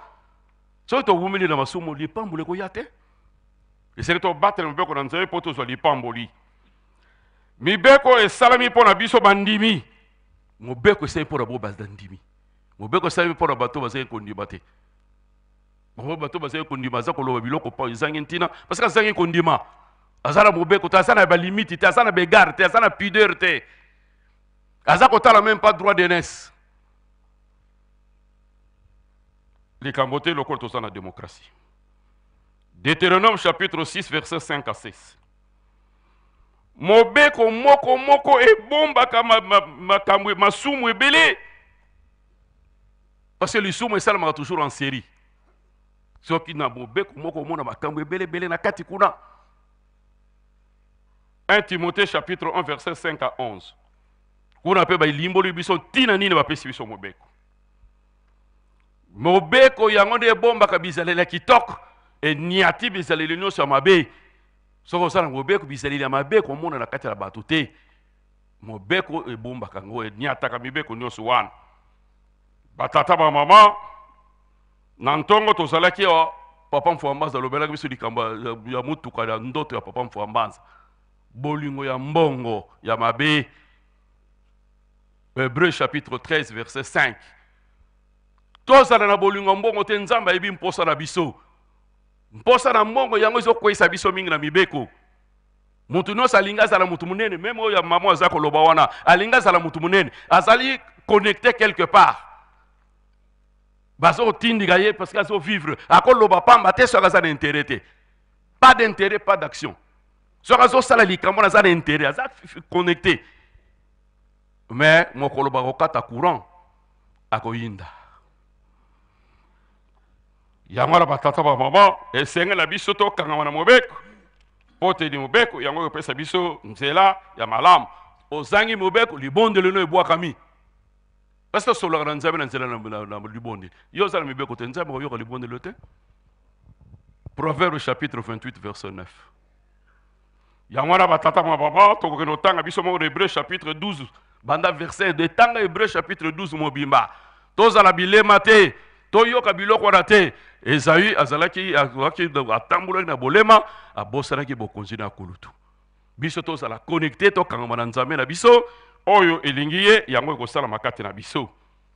Soki towumeli na masumu, lipamboli ekoya te. Esengeli tobatela mibeko na Nzambe mpo tozwa lipamboli. Mibeko esalami mpo na biso bandimi. Mobeko esalami mpo na bo bandimi. Mobeko esalami mpo na bato bazali kondima te. Bango bato bazali kondima, aza koloba biloko mpo ezangi ntina, parce que azangi kondima. Aza na mobeko te, aza na balimite te, aza na begare te, aza na pudeur te. Aza kotala même pas droit d'aînesse. Likambo te lokola toza na démocratie. Deutéronome chapitre 6 verset 5 à 6. Mobeko moko moko ebombaka makambo masumu ebele. Parce que lisumu esalamaka toujours en série. Soki na mobeko moko omona makambo ebele ebele na kati kuna. 1 Timothée chapitre 1 verset 5 à 11. Kuna pe balimboli biso ntina nini bapesi biso mobeko. Mobeko yango nde ebombaka bizaleli ya kitoko, eniati bizaleli nyonso ya mabe. Soki osala mobeko, bizaleli ya mabe komona na kati ya bato te. Mobeko ebombaka yango, eniataka mibeko nyonso wana. Batata ba mama, na ntongo tozalaki awa, Papa Mfwambanza alobelaki biso likambo ya motuka ya ndoto ya Papa Mfwambanza. Bolingo ya mbongo ya mabe. Hébreux chapitre 13 verset 5. Tozala na bolingo ya mbongo te, Nzambe ayebi mposa na biso. Mposa na mbongo yango ezokweyisa biso mingi na mibeko. Mutu nyonso alingi azala mutu munene, meme oyo ya mama aza koloba wana, alingi azala mutu munene, azali connecté quelque part. Bazo tindika ye parce que azo vivre, akoloba pamba te soki aza na intérêt te. Pas d'intérêt, pas d'action. Soki azosala likambo aza na intérêt, aza connecté. Mais mokolo bakokata courant, akoyinda. Yango wana batata ba mama, esengeli na biso tokangama na mobeko. Mpo te mobeko yango ekopesa biso nzela ya malamu. Ozangi mobeko, libondeli no ebwakami. Parce que tosololaka na Nzambe na nzela na libondeli. Yo oza na mibeko te, Nzambe akoyoka libondeli te. Proverbe chapitre 28 verset 9. Yango wana batata ma baba, tokokende kotanga biso moko na Hébreu chapitre 12 banda verset 2. Tanga Hébreu chapitre 12 mobimba. Tozala bilema te, toyoka biloko wana te. Esaü azalaki, azalaki, atambolaki na bolema, abosanaki bokonzi na kulutu. Biso tozala connecte, tokangama na Nzambe na biso, oyo elingi ye, yango ekosalama kati na biso.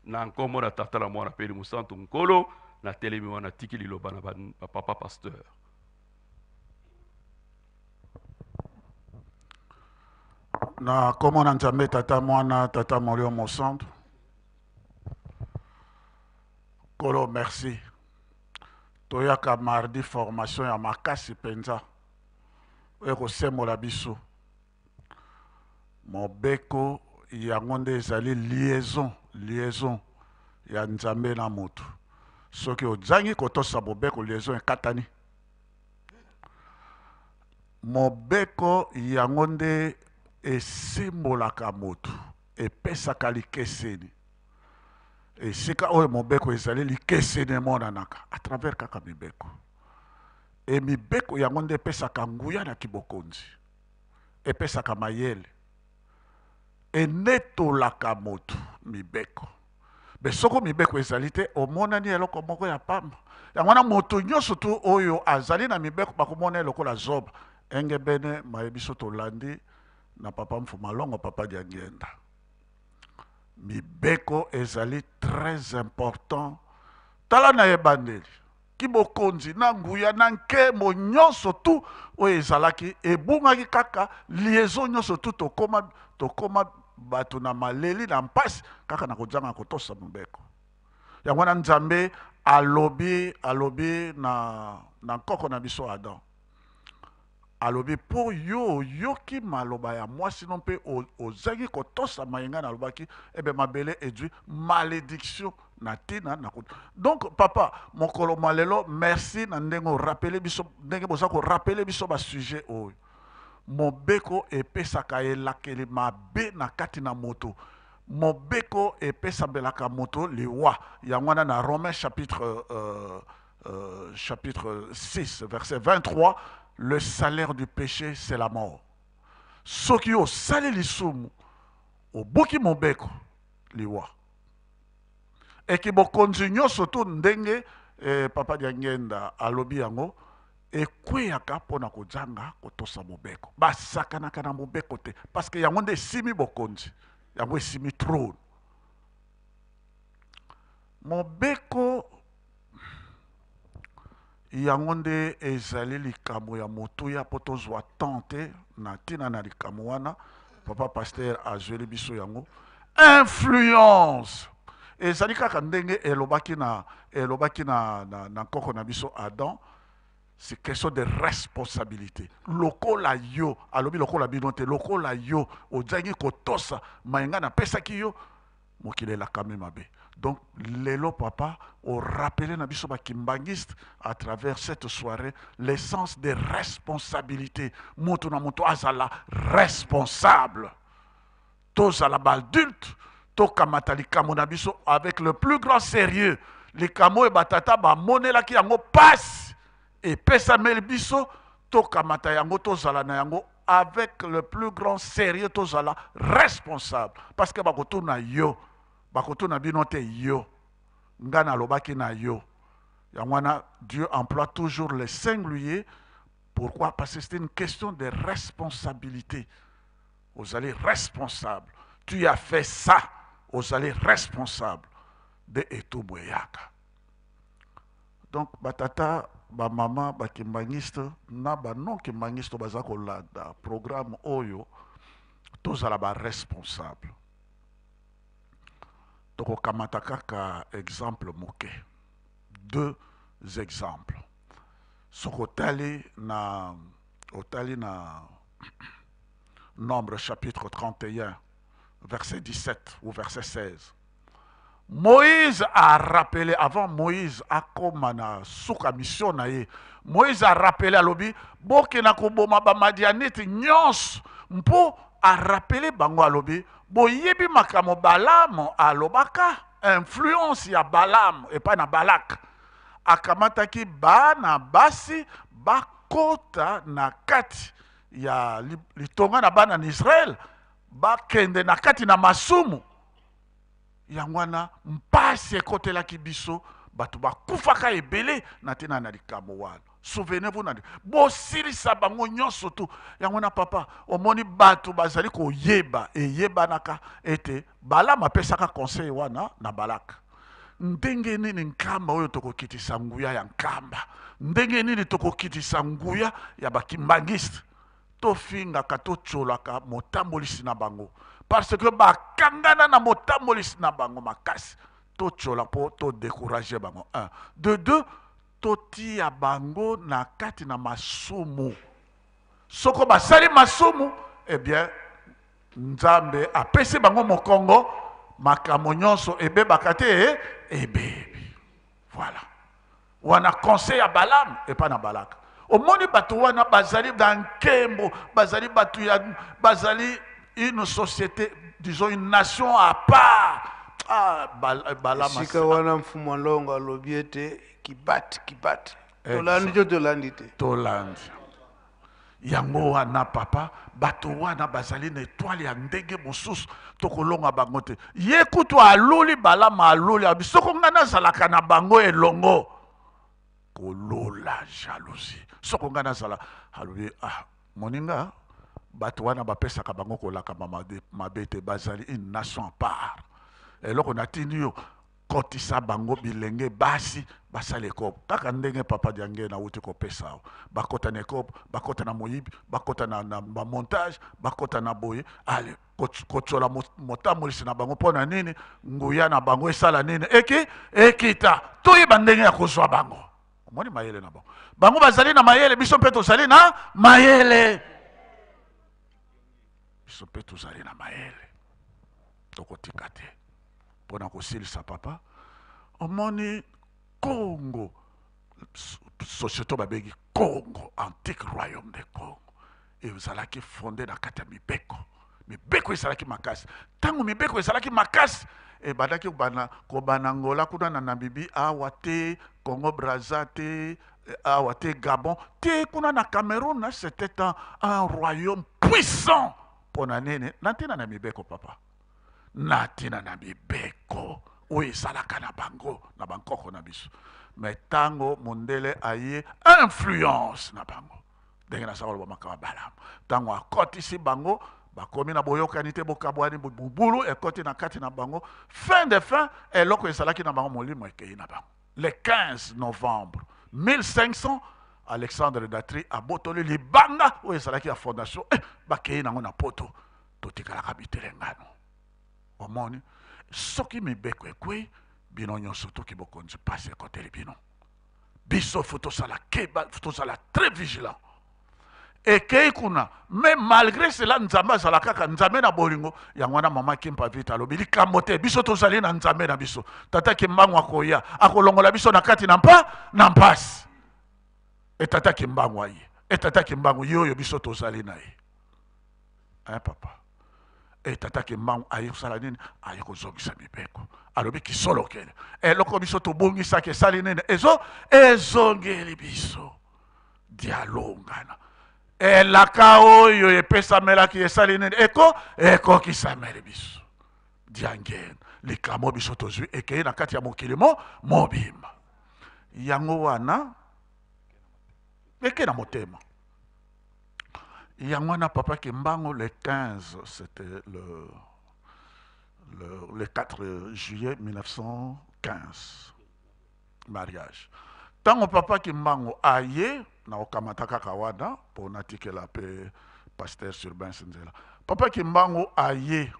Na nkombo na Tata na Mwana mpe Mosantu Nkolo, natelemi wana, tiki liloba na ba, ba papa pasteur. Na nkombo na Nzambe Tata Mwana Tata Molimo Mosantu. Nkolo merci. Toyaka mardi formation ya makasi mpenza oyo ekosembola biso. Mobeko yango nde ezali liaison, liaison ya Nzambe na moto. Soki ozangi kotosa mobeko, liaison ekatani. Mobeko yango nde esembolaka moto, epesaka likeseni. Esika oyo mobeko ezali, likeseni emonanaka à travers kaka mibeko. E mibeko yango nde epesaka nguya na kibokonzi, epesaka mayele, enetolaka moto mibeko. Me soko mibeko ezali te, omonani eloko moko ya pamba. Yango wana moto nyonso tu oyo azali na mibeko bakomona ye lokola zoba. Engebene maye biso tolandi na papa Mfumalongo, papa Diangienda. Mibeko ezali très important. Tala na ebandeli, kibokonzi na nguya na nkembo nyonso tu oyo ezalaki ebungaki kaka liaison nyonso tu, tokoma, tokoma bato na maleli na mpasi kaka na kozanga kotosa mobeko. Yango wana Nzambe alobi, alobi na, na nkoko na biso Adam, alobi mpo yo oyoki maloba ya mwasi no mpe ozangi kotosa maye ngai nalobaki, ebe mabele ezwi malédiction na tina na ko. Donc papa, mokolo mwa lelo merci na ndenge orapele biso, ndenge boza korapele biso ba sujet oyo. Mobeko epesaka elakeli mabe na kati na moto. Mobeko epesambelaka moto liwa. Yango wana na Romains chapitre, chapitre 6 verset 23, le salaire du péché c'est la mort. Soki osali lisumu, obuki mobeko, liwa. Eki bokonzi nyonso tu ndenge papa Diangienda alobi yango ekweyaka mpona kozanga kotosa mobeko. Basakanaka na mobeko te parce que yango nde esimi bokonzi, yango esimi trône. Mobeko yango nde ezali likambo ya motuya mpo tozwa temps te na ntina na likambo wana. Papa pasteur azweli biso yango. Influence ezali kaka ndenge elobaki na, elobaki na, na, na nkoko na biso Adam, c'est question de responsabilité. Lokola yo, alobi lokola bino te, lokola yo ozangi kotosa mayenga napesaki yo, mokili elakami mabe. Donc lelo papa o rappeler na biso ba kimbanguiste à travers cette soirée l'essence des responsabilités. Moto na moto azala responsable. Tozala ba adulte, tokamata likambo na biso avec le plus grand sérieux. Likambo oyo batata bamonelaki yango pasi epesameli biso, tokamata yango, tozala na yango avec le plus grand sérieux, tozala responsable. Parce que bakotuna yo, bakotuna bino te yo. Nga nalobaki na yo. Yango wana Dieu emploie toujours le singulier. Pourquoi? Parce que c'est une question de responsabilité. Ozali responsable. Tu as fait ça. Ozali responsable de etumbu eyaka. Donc batata, ba mama, ba kimbanguiste na ba non kimbanguiste baza kolanda programme oyo, tozala ba responsable. Tokokamata kaka exemple moke, deux exemples. Soki otali na, otali na Nombre chapitre 31 verset 17 ou verset 16, Moïse a rappelé, avant Moïse akoma na suka mission na ye, Moïse a rappelé alobi bokena koboma ba Madianite nyonso, mpo a rappelé bango alobi boyebi makambo Balaam alobaka, influence ya Balaam epai na Balak, akamataki bana basi bakota na kati ya litonga na bana na Israël, bakende na kati na masumu. Yango wana mpasi ekotelaki biso Bato bakufaka ebele na ntina na likambo wana. Souvenez-vous na bosilisa bango nyonso tu. Yango na papa, omoni bato bazali koyeba, eyebanaka ete Balaam apesaka conseil wana na Balak. Ndenge nini nkamba oyo tokokitisa nguya ya nkamba? Ndenge nini tokokitisa nguya ya bakimbangiste? Tofingaka, totyolaka motambolisi na bango parce que bakangana na motambolisi na bango makasi. Totyola mpo to décourager bango. Un. De deux, totia bango na kati na masumu. Soko basali masumu, eh bien Nzambe apesi bango mokongo, makambo nyonso ebebaka te, ebebi. Voilà. Wana conseil ya Balaam epa na Balaka. Omoni bato wana bazali na nkembo, bazali bato ya, bazali une société, disons une nation à part. Ah, Balaam Esika wana mfumu Alongo alobi ete kibat kibat. Tolandi to tolandi te? Tolandi. Yango wana papa, bato wana bazali na etoile ya ndenge mosusu, tokolonga bango te. Ye kutu aluli Balama, aluli abi soko ngai nazalaka na bango elongo, kolola jalousie. Soko ngai nazala, alobi ah moninga, bato wana bapesaka bango kolakama mabe te, bazali une nation à part. Eloko natindi yo, kotisa bango bilenge basi basala ekobo kaka ndenge papa Diangenda awuti kopesa awa, bakota na ekobo, bakota na moyibi, bakota na ba montage, bakota na boye, ale kotsola motambolisi na bango mpo na nini? Nguya na bango esala nini? Eki ekita, toyeba ndenge ya kozwa bango. Omoni mayele na bango, bango bazali na mayele, biso mpe tozali na mayele, biso mpe tozali na mayele, tokotika te. Mpo na kosilisa papa, omoni Congo, société babengi Congo, antique royaume de Congo, ezalaki fondé na kati ya mibeko. Mibeko ezalaki makasi. Tango mibeko ezalaki makasi, ebandaki kobana Angola kuna na Namibie, awa te Congo Brazza te, awa te Gabon te, kuna na Cameroun, c'était un royaume puissant. Mpo na nini? Na ntina na mibeko papa. Na ntina na mibeko oyo ezalaka na bango na bankoko na biso. Mais tango mondele aye influence na bango, ndenge naza koloba makambo ya Balamu, tango akotisi bango bakomi na boyokani te, bokabwani, bubulu ekoti na kati na bango, fin de fin eloko ezalaki na bango molimo ekei na bango. Le 15 novembre 1500 Alexandre Datri abotoli libanga oyo ezalaki ya fondation, bakei nango na poto. Totikalaka bitelengano. Omoni, soki mibeko ekwei, bino nyonso toki bokonzi pasi ekoteli bino. Biso faut tosala keba, faut tosala très vigilant. Ekei kuna, mais malgré cela Nzambe azala kaka Nzambe na bolingo. Yango wana mama Kimpa Vita alobi likambo te, biso tozali na Nzambe na biso. Tata Kimbangu akoya, akolongola biso na kati na mpa na mpasi. E Tata Kimbangu aye, e Tata Kimbangu ye oyo biso tozali na ye. Hein papa. E Tata Kimbangu aye kosala nini? Aye kozongisa mibeko. Alobi kisolokele. Eloko biso tobongisaki esali nini? Ezo ezongeli biso. Dialongana. Elaka oyo epesamelaki esali nini? Eko ekokisameli biso. Diangene. Likambo biso tozwi ekei na kati ya mokili mo mobimba. Yango wana eke na motema. Yango wana papa Kimbangu le 15, c'était le 4 juillet 1915 mariage. Tango papa Kimbangu aye na okamata kaka wana po natikela pe pasteur Surbain Nzela. Papa Kimbangu aye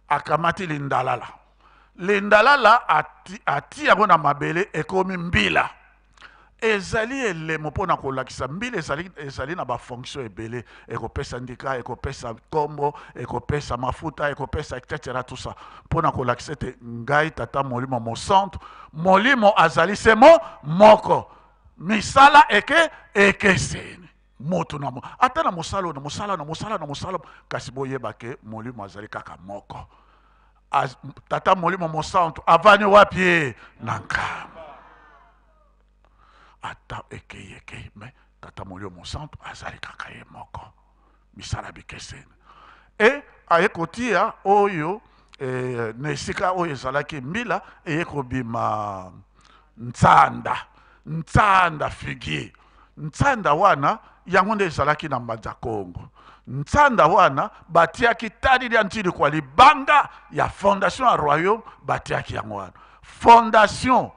akamati lindalala. Lindalala ati yango na mabele ekomi mbila. Ezali elemo mpo na kolakisa mbila ezali na ba fonction ebele, ekopesa ndika, ekopesa kombo, ekopesa mafuta, ekopesa et cetera, tout ça mpo na kolakisa ete ngai tata molimo mosantu, molimo azali se moko, misala ekeseni moto na ata na mosala na mosala na mosala na mosala, kasi boyeba ke molimo azali kaka moko. Tata molimo mosantu avani wapi ye? Na nkamba. Ata ekei ekei, mais tata molimo mosantu azali kaka ye moko. Misala bikeseni. E aye kotia oyo, na esika oyo ezalaki mbila, eye kobima Ntsanda, ntsanda figuier. Ntsanda wana yango nde ezalaki na Mbanza Kongo. Ntsanda wana batiaki tali lya ntili kwa libanga ya fondation ya royaume, batiaki yango wana fondation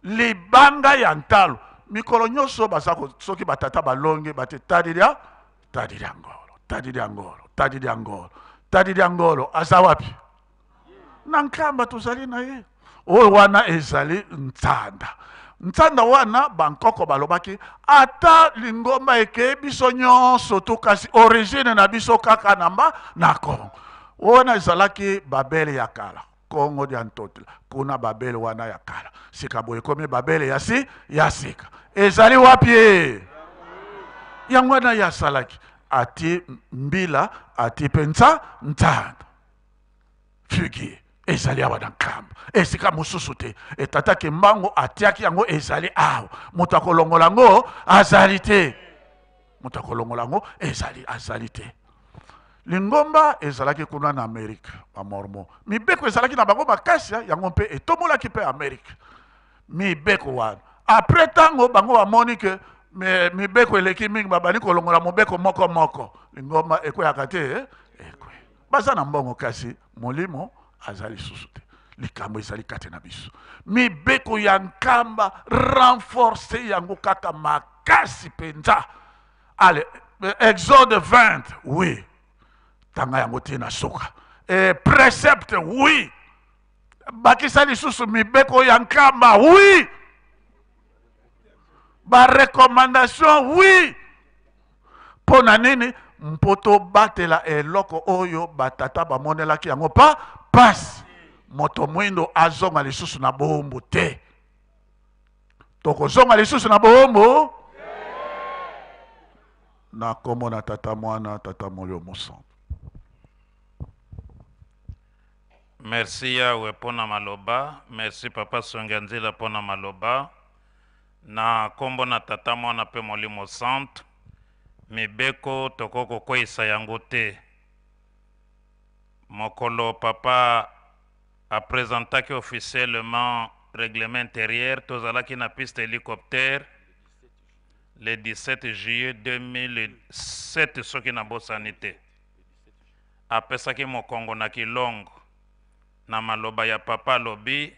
libanga ya ntalo. Mikolo nyonso baza soki batata balongi bate tali lya tali lya ngolo, tali lya ngolo, tali lya ngolo, tali lya ngolo aza wapi? Na Nkamba tozali na ye. Oyo wana ezali ntsanda. Ntsanda wana bankoko balobaki ata lingomba ekei biso nyonso tu, kasi origine na biso kaka na mba na Kongo. Wana ezalaki Babele ya kala, Kongo dia Ntotila, kuna Babele wana ya kala. Sika boye ekomi Babele ya si ya sika. Ezali wapi? Yango wana ye asalaki, ati mbila, ati mpe ntsa ntsanda. Figuier ezali awa na Nkamba, esika mosusu te. Etata Kimbangu atiaki yango, ezali awa. Moto akolongola yango azali te. Moto akolongola yango ezali azali te. Lingomba ezalaki kuna na Amerika, ba Mormon. Mibeko ezalaki na bango makasi, yango mpe etombolaki mpe Amerika. Mibeko wana. Après tango bango bamoni ke mibeko eleki mingi, babandi kolongola mobeko moko moko. Lingomba ekweyaka te, eh? Ekwe. Baza na mbongo kasi molimo aza lisusu te. Likambo ezali kati na biso. Mibeko ya Nkamba renforcer yango kaka makasi penza. Allez, Exode 20, oui. Tanga yango ti na suka. Et précepte, oui. Bakisa lisusu mibeko ya Nkamba, oui. Ba recommandation, oui. Mpo na nini? Mpo tobatela eloko oyo batata bamonelaki yango pa pasi. Moto mwindo azonga lisusu na boombo te. Tokozonga lisusu na boombo na kombo na Tata, Mwana, Tata Molimo Mosantu. Merci Yahweh pona maloba, merci papa Songi Nzila pona maloba. Na kombo na Tata, Mwana pe Molimo Santu, mibeko tokoki kokweyisa yango te. Mokolo papa a presentaki officiellement règlement intérieur, tozalaki na piste hélicoptère le 17 juillet 2007 soki nabosani te. Apesaki mokongo na Kilongo na maloba ya papa alobi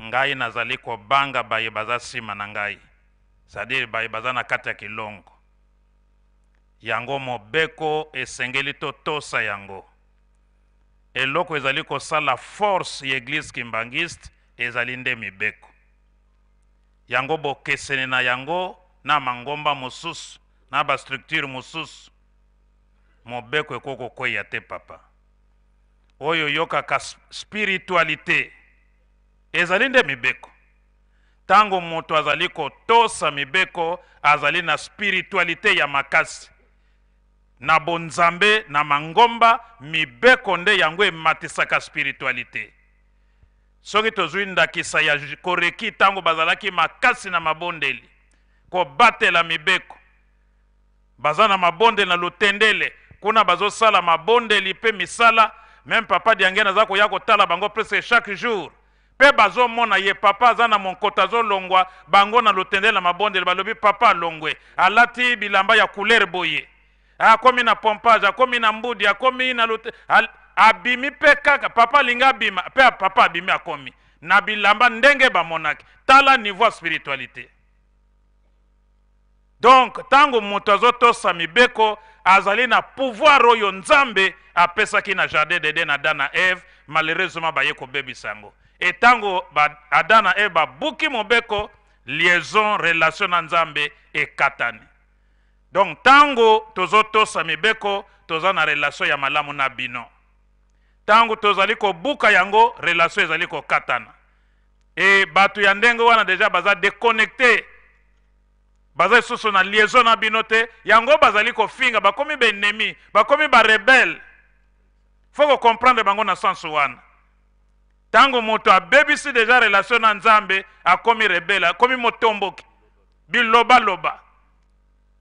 Ngai nazali kobanga baye baza sima na ngai, c'est-à-dire baye baza na kati ya kilongo. Yango mobeko esengeli totosa yango. Eloko ezali kosala force ya eglise kimbanguiste ezali nde mibeko. Yango bokeseni na yango na mangomba mosusu, na ba structure mosusu. Mobeko ekoki kokweya te papa. Oyo oyokaka spiritualite ezali nde mibeko. Tango moto azali kotosa mibeko, azali na spiritualite ya makasi. Na bonzambe, na mangomba, mibeko nde yango ematisaka spiritualite. Soki tozwi ndakisa ya Koreki tango bazalaki makasi na mabondeli, kobatela mibeko, Baza na mabondeli na lutendele kuna bazo sala mabondeli pe misala meme papa Diangienda aza koya kotala bango presque chaque jour pe bazo mona ye papa aza na monkoto azo longwa bango na lutendele na mabondeli balobi papa alongwe alati bilamba ya couleur boye akomi na pompage akomi na mbudi akomi na lute, al, abimi pe kaka papa alingi abima pe papa abimi akomi na bilamba ndenge bamonaki tala niveau ya spiritualite. Donc tango moto azo tosa mibeko azali na pouvoir oyo Nzambe apesaki na jardin d'Eden Adam na Eve, malheureusement baye kobebisa yango. Et tango ba Adam na Eve babuki mobeko, liaison, relation na Nzambe ekatani. Donc tango tozo tosa mibeko toza na relation ya malamu na bino. Tango tozali kobuka yango, relation ezali kokatana. Et bato ya ndenge wana deja baza deconnecte, baza lisusu na liaison na bino te, yango bazali kofinga, bakomi ba ennemis, bakomi ba rebelles. Faut ko comprendre bango na sens wana. Tango moto abebisi deja relation na Nzambe, akomi rebelle, akomi motomboki, bilobaloba,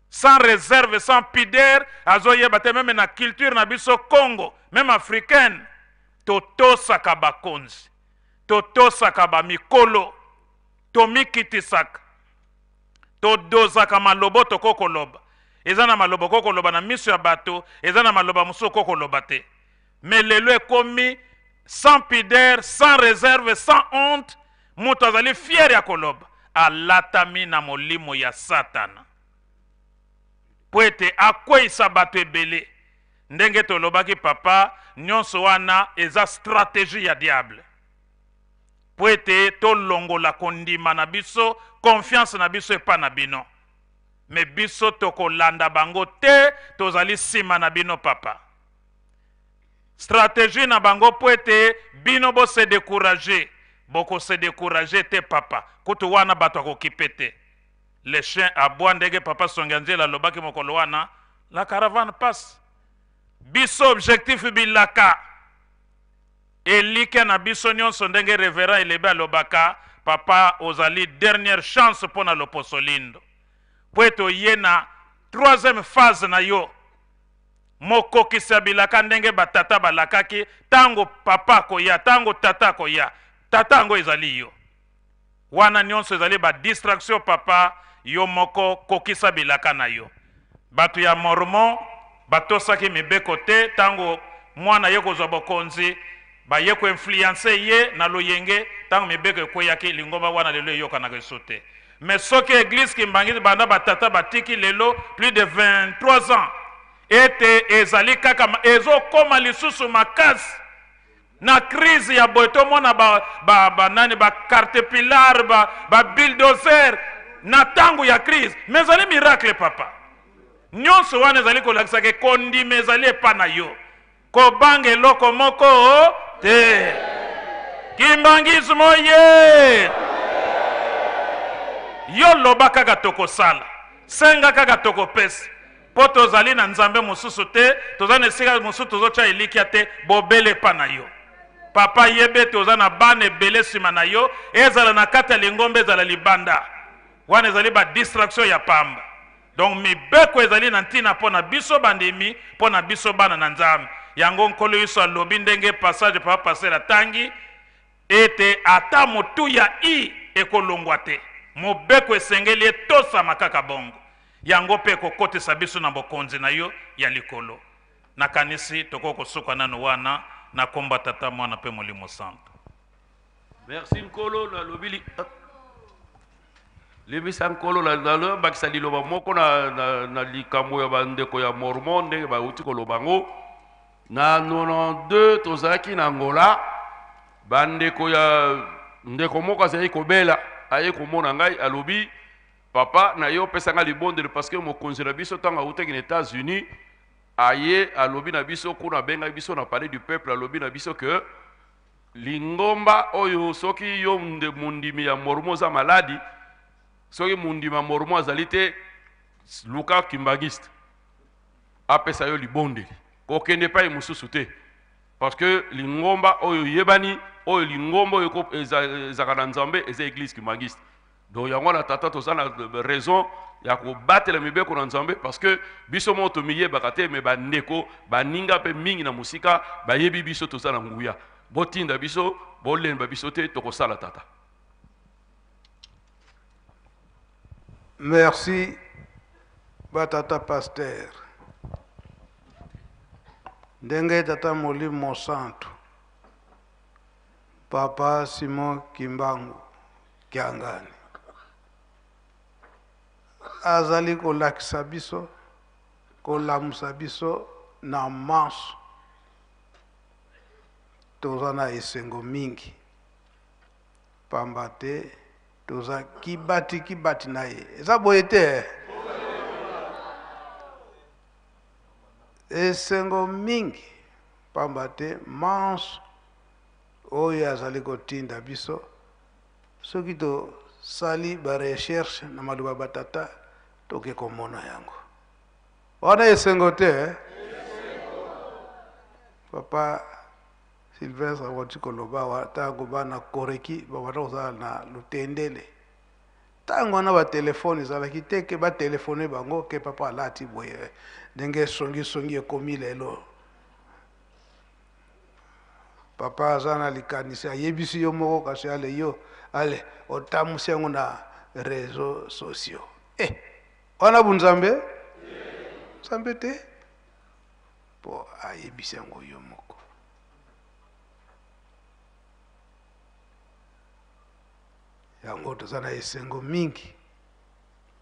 sans reserve, sans pudeur, azoyeba te meme na culture na biso Congo, meme africaine, totosaka bakonzi, totosaka ba mikolo. Tomikitisaka, todozaka maloba oyo tokoki koloba. Eza na maloba okoki koloba na miso ya bato, eza na maloba mosusu okoki koloba te. Mais lelo ekomi sans pudeur, sans réserve, sans honte, moto azali fier ya koloba, alatami na molimo ya Satana mpo ete akweyisa bato ebele. Ndenge tolobaki papa, nyonso wana eza strategie ya diable mpo ete tolongola kondima na biso, confiance na biso epa na bino. Me biso tokolanda bango te, tozali nsima na bino papa. Strategie na bango mpo ete bino bo se décourager, boko se décourager te papa. Kutu wana bato akokipe te. Le chien aboie, ndenge papa Songi Anzela alobaki mokolo wana, la caravane passe. Biso objectif bilaka, elikya na biso nyonso, ndenge reverend Elebe alobaka, papa ozali dernière chance mpo na loposo lindo, mpo ete oye na troisième phase na yo, mokokisi ya bilaka ndenge batata balakaki, tango papa akoya, tango tata akoya, tata yango ezali yo. Wana nyonso ezali ba distraction papa, yo moko kokisa bilaka na yo. Bato ya Mormon batosaki mibeko te, tango mwana ye kozwa bokonzi, baye ko influencer ye na loyenge, tango mibeko ekweyaki, lingomba wana lelo eyokanaka lisusu te. Mais soki eglise Kimbanguiste banda ba tata batiki lelo plus de 23 ans, ete ezali kaka ezokoma lisusu makasi. Na crise ya boye tomona ba, ba, ba nani ba cartepilar ba, ba bulldozer na tango ya crise, mais ezali miracle papa. Nyonso wana ezali kolakisa ke kondima ezali epa na yo, kobanga eloko moko te. Kimbanguisme oye! Yo loba kaka tokosala, senga kaka tokopesa, mpo tozali na Nzambe mosusu te, tozali na esika mosusu tozotya elikya te, bobele epa na yo. Papa, yeba ete oza na bana ebele nsima na yo, ezala na kati ya lingomba, ezala libanda. Wana ezali ba distraction ya pamba. Donc mibeko ezali na ntina mpo na biso bandimi, mpo na biso bana na Nzambe. Yango Nkolo Yesu alobi ndenge passage papa pasteur atangi ete ata motuya i ekolongwa te. Mobeko esengeli etosama kaka bongo. Yango mpe ekokotisa biso na bokonzi na yo ya likolo. Nakanisi tokoki kosuka nanu wana na kombo ya Tata, Mwana mpe Molimo Santu. Merci Nkolo, nalobi li... Ah. Limbisa Nkolo, nalobakisa liloba moko na, na, na likambo ya bandeko ya Mormon ndenge bauti koloba yango. Na 92 tozalaki na Angola, bandeko ya ndeko moko azalaki kobela, aye komona ngai, alobi papa na yo opesa ngai libondeli parce que mokonzi na biso ntango awutaki na États-Unis aye alobi na biso kuna, abengaki biso na palais du peuple, alobi na biso que lingomba oyo soki yo nde mondimi ya mormo oza maladi, soki mondimi ya mormo azali te, luka kimbangiste apesa yo libondeli, kokende epai mosusu te, parce que lingomba oyo eyebani, oyo lingomba oyo ezalaka na Nzambe eza eglise kimbangiste. Donc yango wana tata toza na raison ya kobatela mibeko na Nzambe, parce que biso moko tomiyebaka te, mais bandeko baninga mpe mingi na mosika bayebi biso toza na nguya. Botinda biso, bolemba biso te, tokosala tata. Merci batata pasteur. Ndenge tata Molimo Santu Papa Simon Kimbangu Kiangani azali kolakisa biso, kolamusa biso na manso. Toza na esengo mingi pamba te toza kibati kibati na ye. Eza boye te? Esengo mingi pamba te manso oyo azali kotinda biso, soki tosali ba recherche na maloba ba tata, toke komona yango. Wana esengo te, eh? Papa Sylvestre akoti koloba awa, ntango bana Koreki babanda kozala na Lutendele, ntango wana ba telefone ezalaki te ke ba telefone bango ke papa alati boye, ndenge songisongi ekomi lelo. Papa aza na likanisi ayebisi yo moko kasi ale yo ale otambusi yango na réseaux sociaux. Eh, wana bunzambe? Nzambe te. Po ayebisi yango yo moko. Yango toza na esengo mingi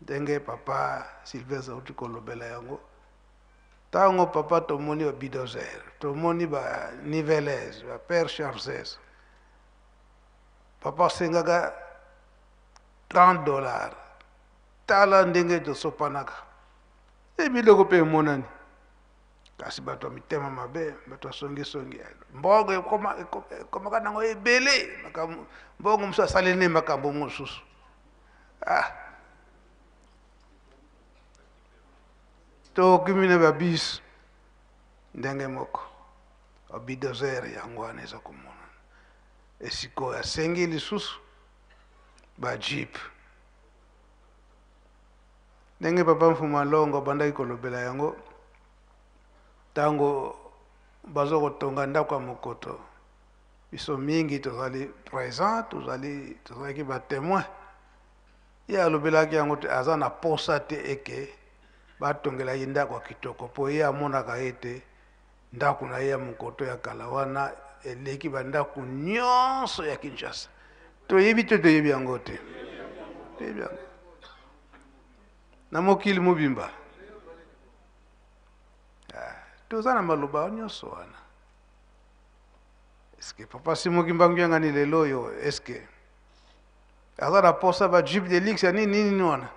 ndenge papa Sylvestre auti kolobela yango. Tango papa tomoni ba bulldozer, tomoni ba niveleuse, ba père chargeuse. Papa asengaka 30 dollars. Tala ndenge tosopanaka. E biloko pe emonani. Kasi bato ya mitema mabe, bato ya songisongi, mbongo ekomaka nango ebele, makambo mbongo mosusu asaleli ne makambo mosusu. Ah. Tokimi na ba bus ndenge moko, ba bulldozer yango wana eza komonana. Esikoyo asengi lisusu ba jeep. Ndenge papa Mfuma Longo abandaki kolobela yango ntango bazo kotonga ndako ya mokoto, biso mingi tozali present, tozalaki ba temoin. Ye alobelaki yango te, aza na posa te eke batongela ye ndako ya kitoko, po ye amonaka ete ndako na ye ya mokoto ya kala wana eleki ba ndako nyonso ya Kinshasa. Toyebi te, toyebi yango te, toyebi yango na mokili mobimba. Toza na maloba nyonso wana. Est-ce que papa Simon Kimbangu Kiangani lelo oyo, est-ce que aza na posa ba jeep de luxe ya nini nini wana?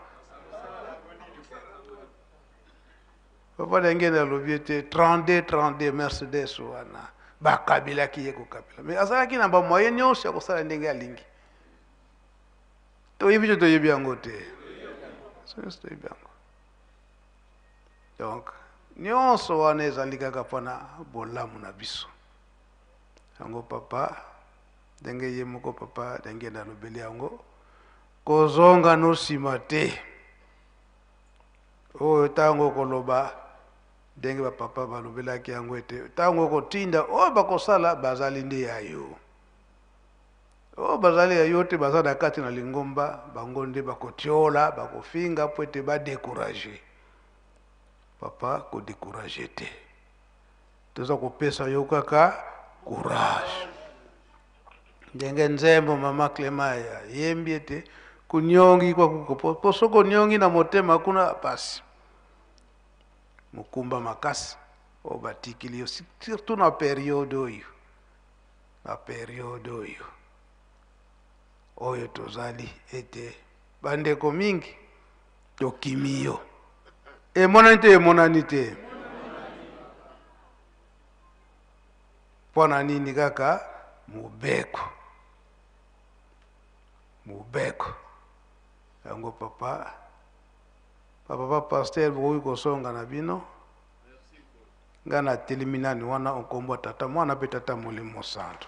Papa Dangene alobi ete 32 32 Mercedes wana bakabelaki ye kokabela, mais azalaki na ba moyen nyonso ya kosala ndenge alingi. Toyebi te, toyebi yango te, nyonso toyebi yango. Donc nyonso wana ezali kaka mpona bolamu na biso. Yango papa ndenge ye moko papa Dangene alobeli yango, kozonga no nsima te. Oyo ntango okoloba ndenge ba papa balobelaki yango ete ntango okotinda oyo bakosala bazali nde ya yo, oyo bazali ya yo te baza na kati na lingomba, bango nde bakotiola, bakofinga po ete badécourager. Papa, kodécourager te, toza kopesa yo kaka courage. Ndenge nzembo mama Clément ayembi ete kunyongi kwa kuko, po soki onyongi na motema kuna pasi, mokumba makasi oyo batikili yo, surtout na periode oyo, na periode oyo oyo tozali ete bandeko mingi tokimi yo. Emonani te, emonani te. Mpona nini? Kaka mobeko, mobeko yango. Papa, papa, papa pasteur, bokoki kosonga na bino. Nga natelemi nani wana nkombo ya tata mwana mpe tata molimo santo.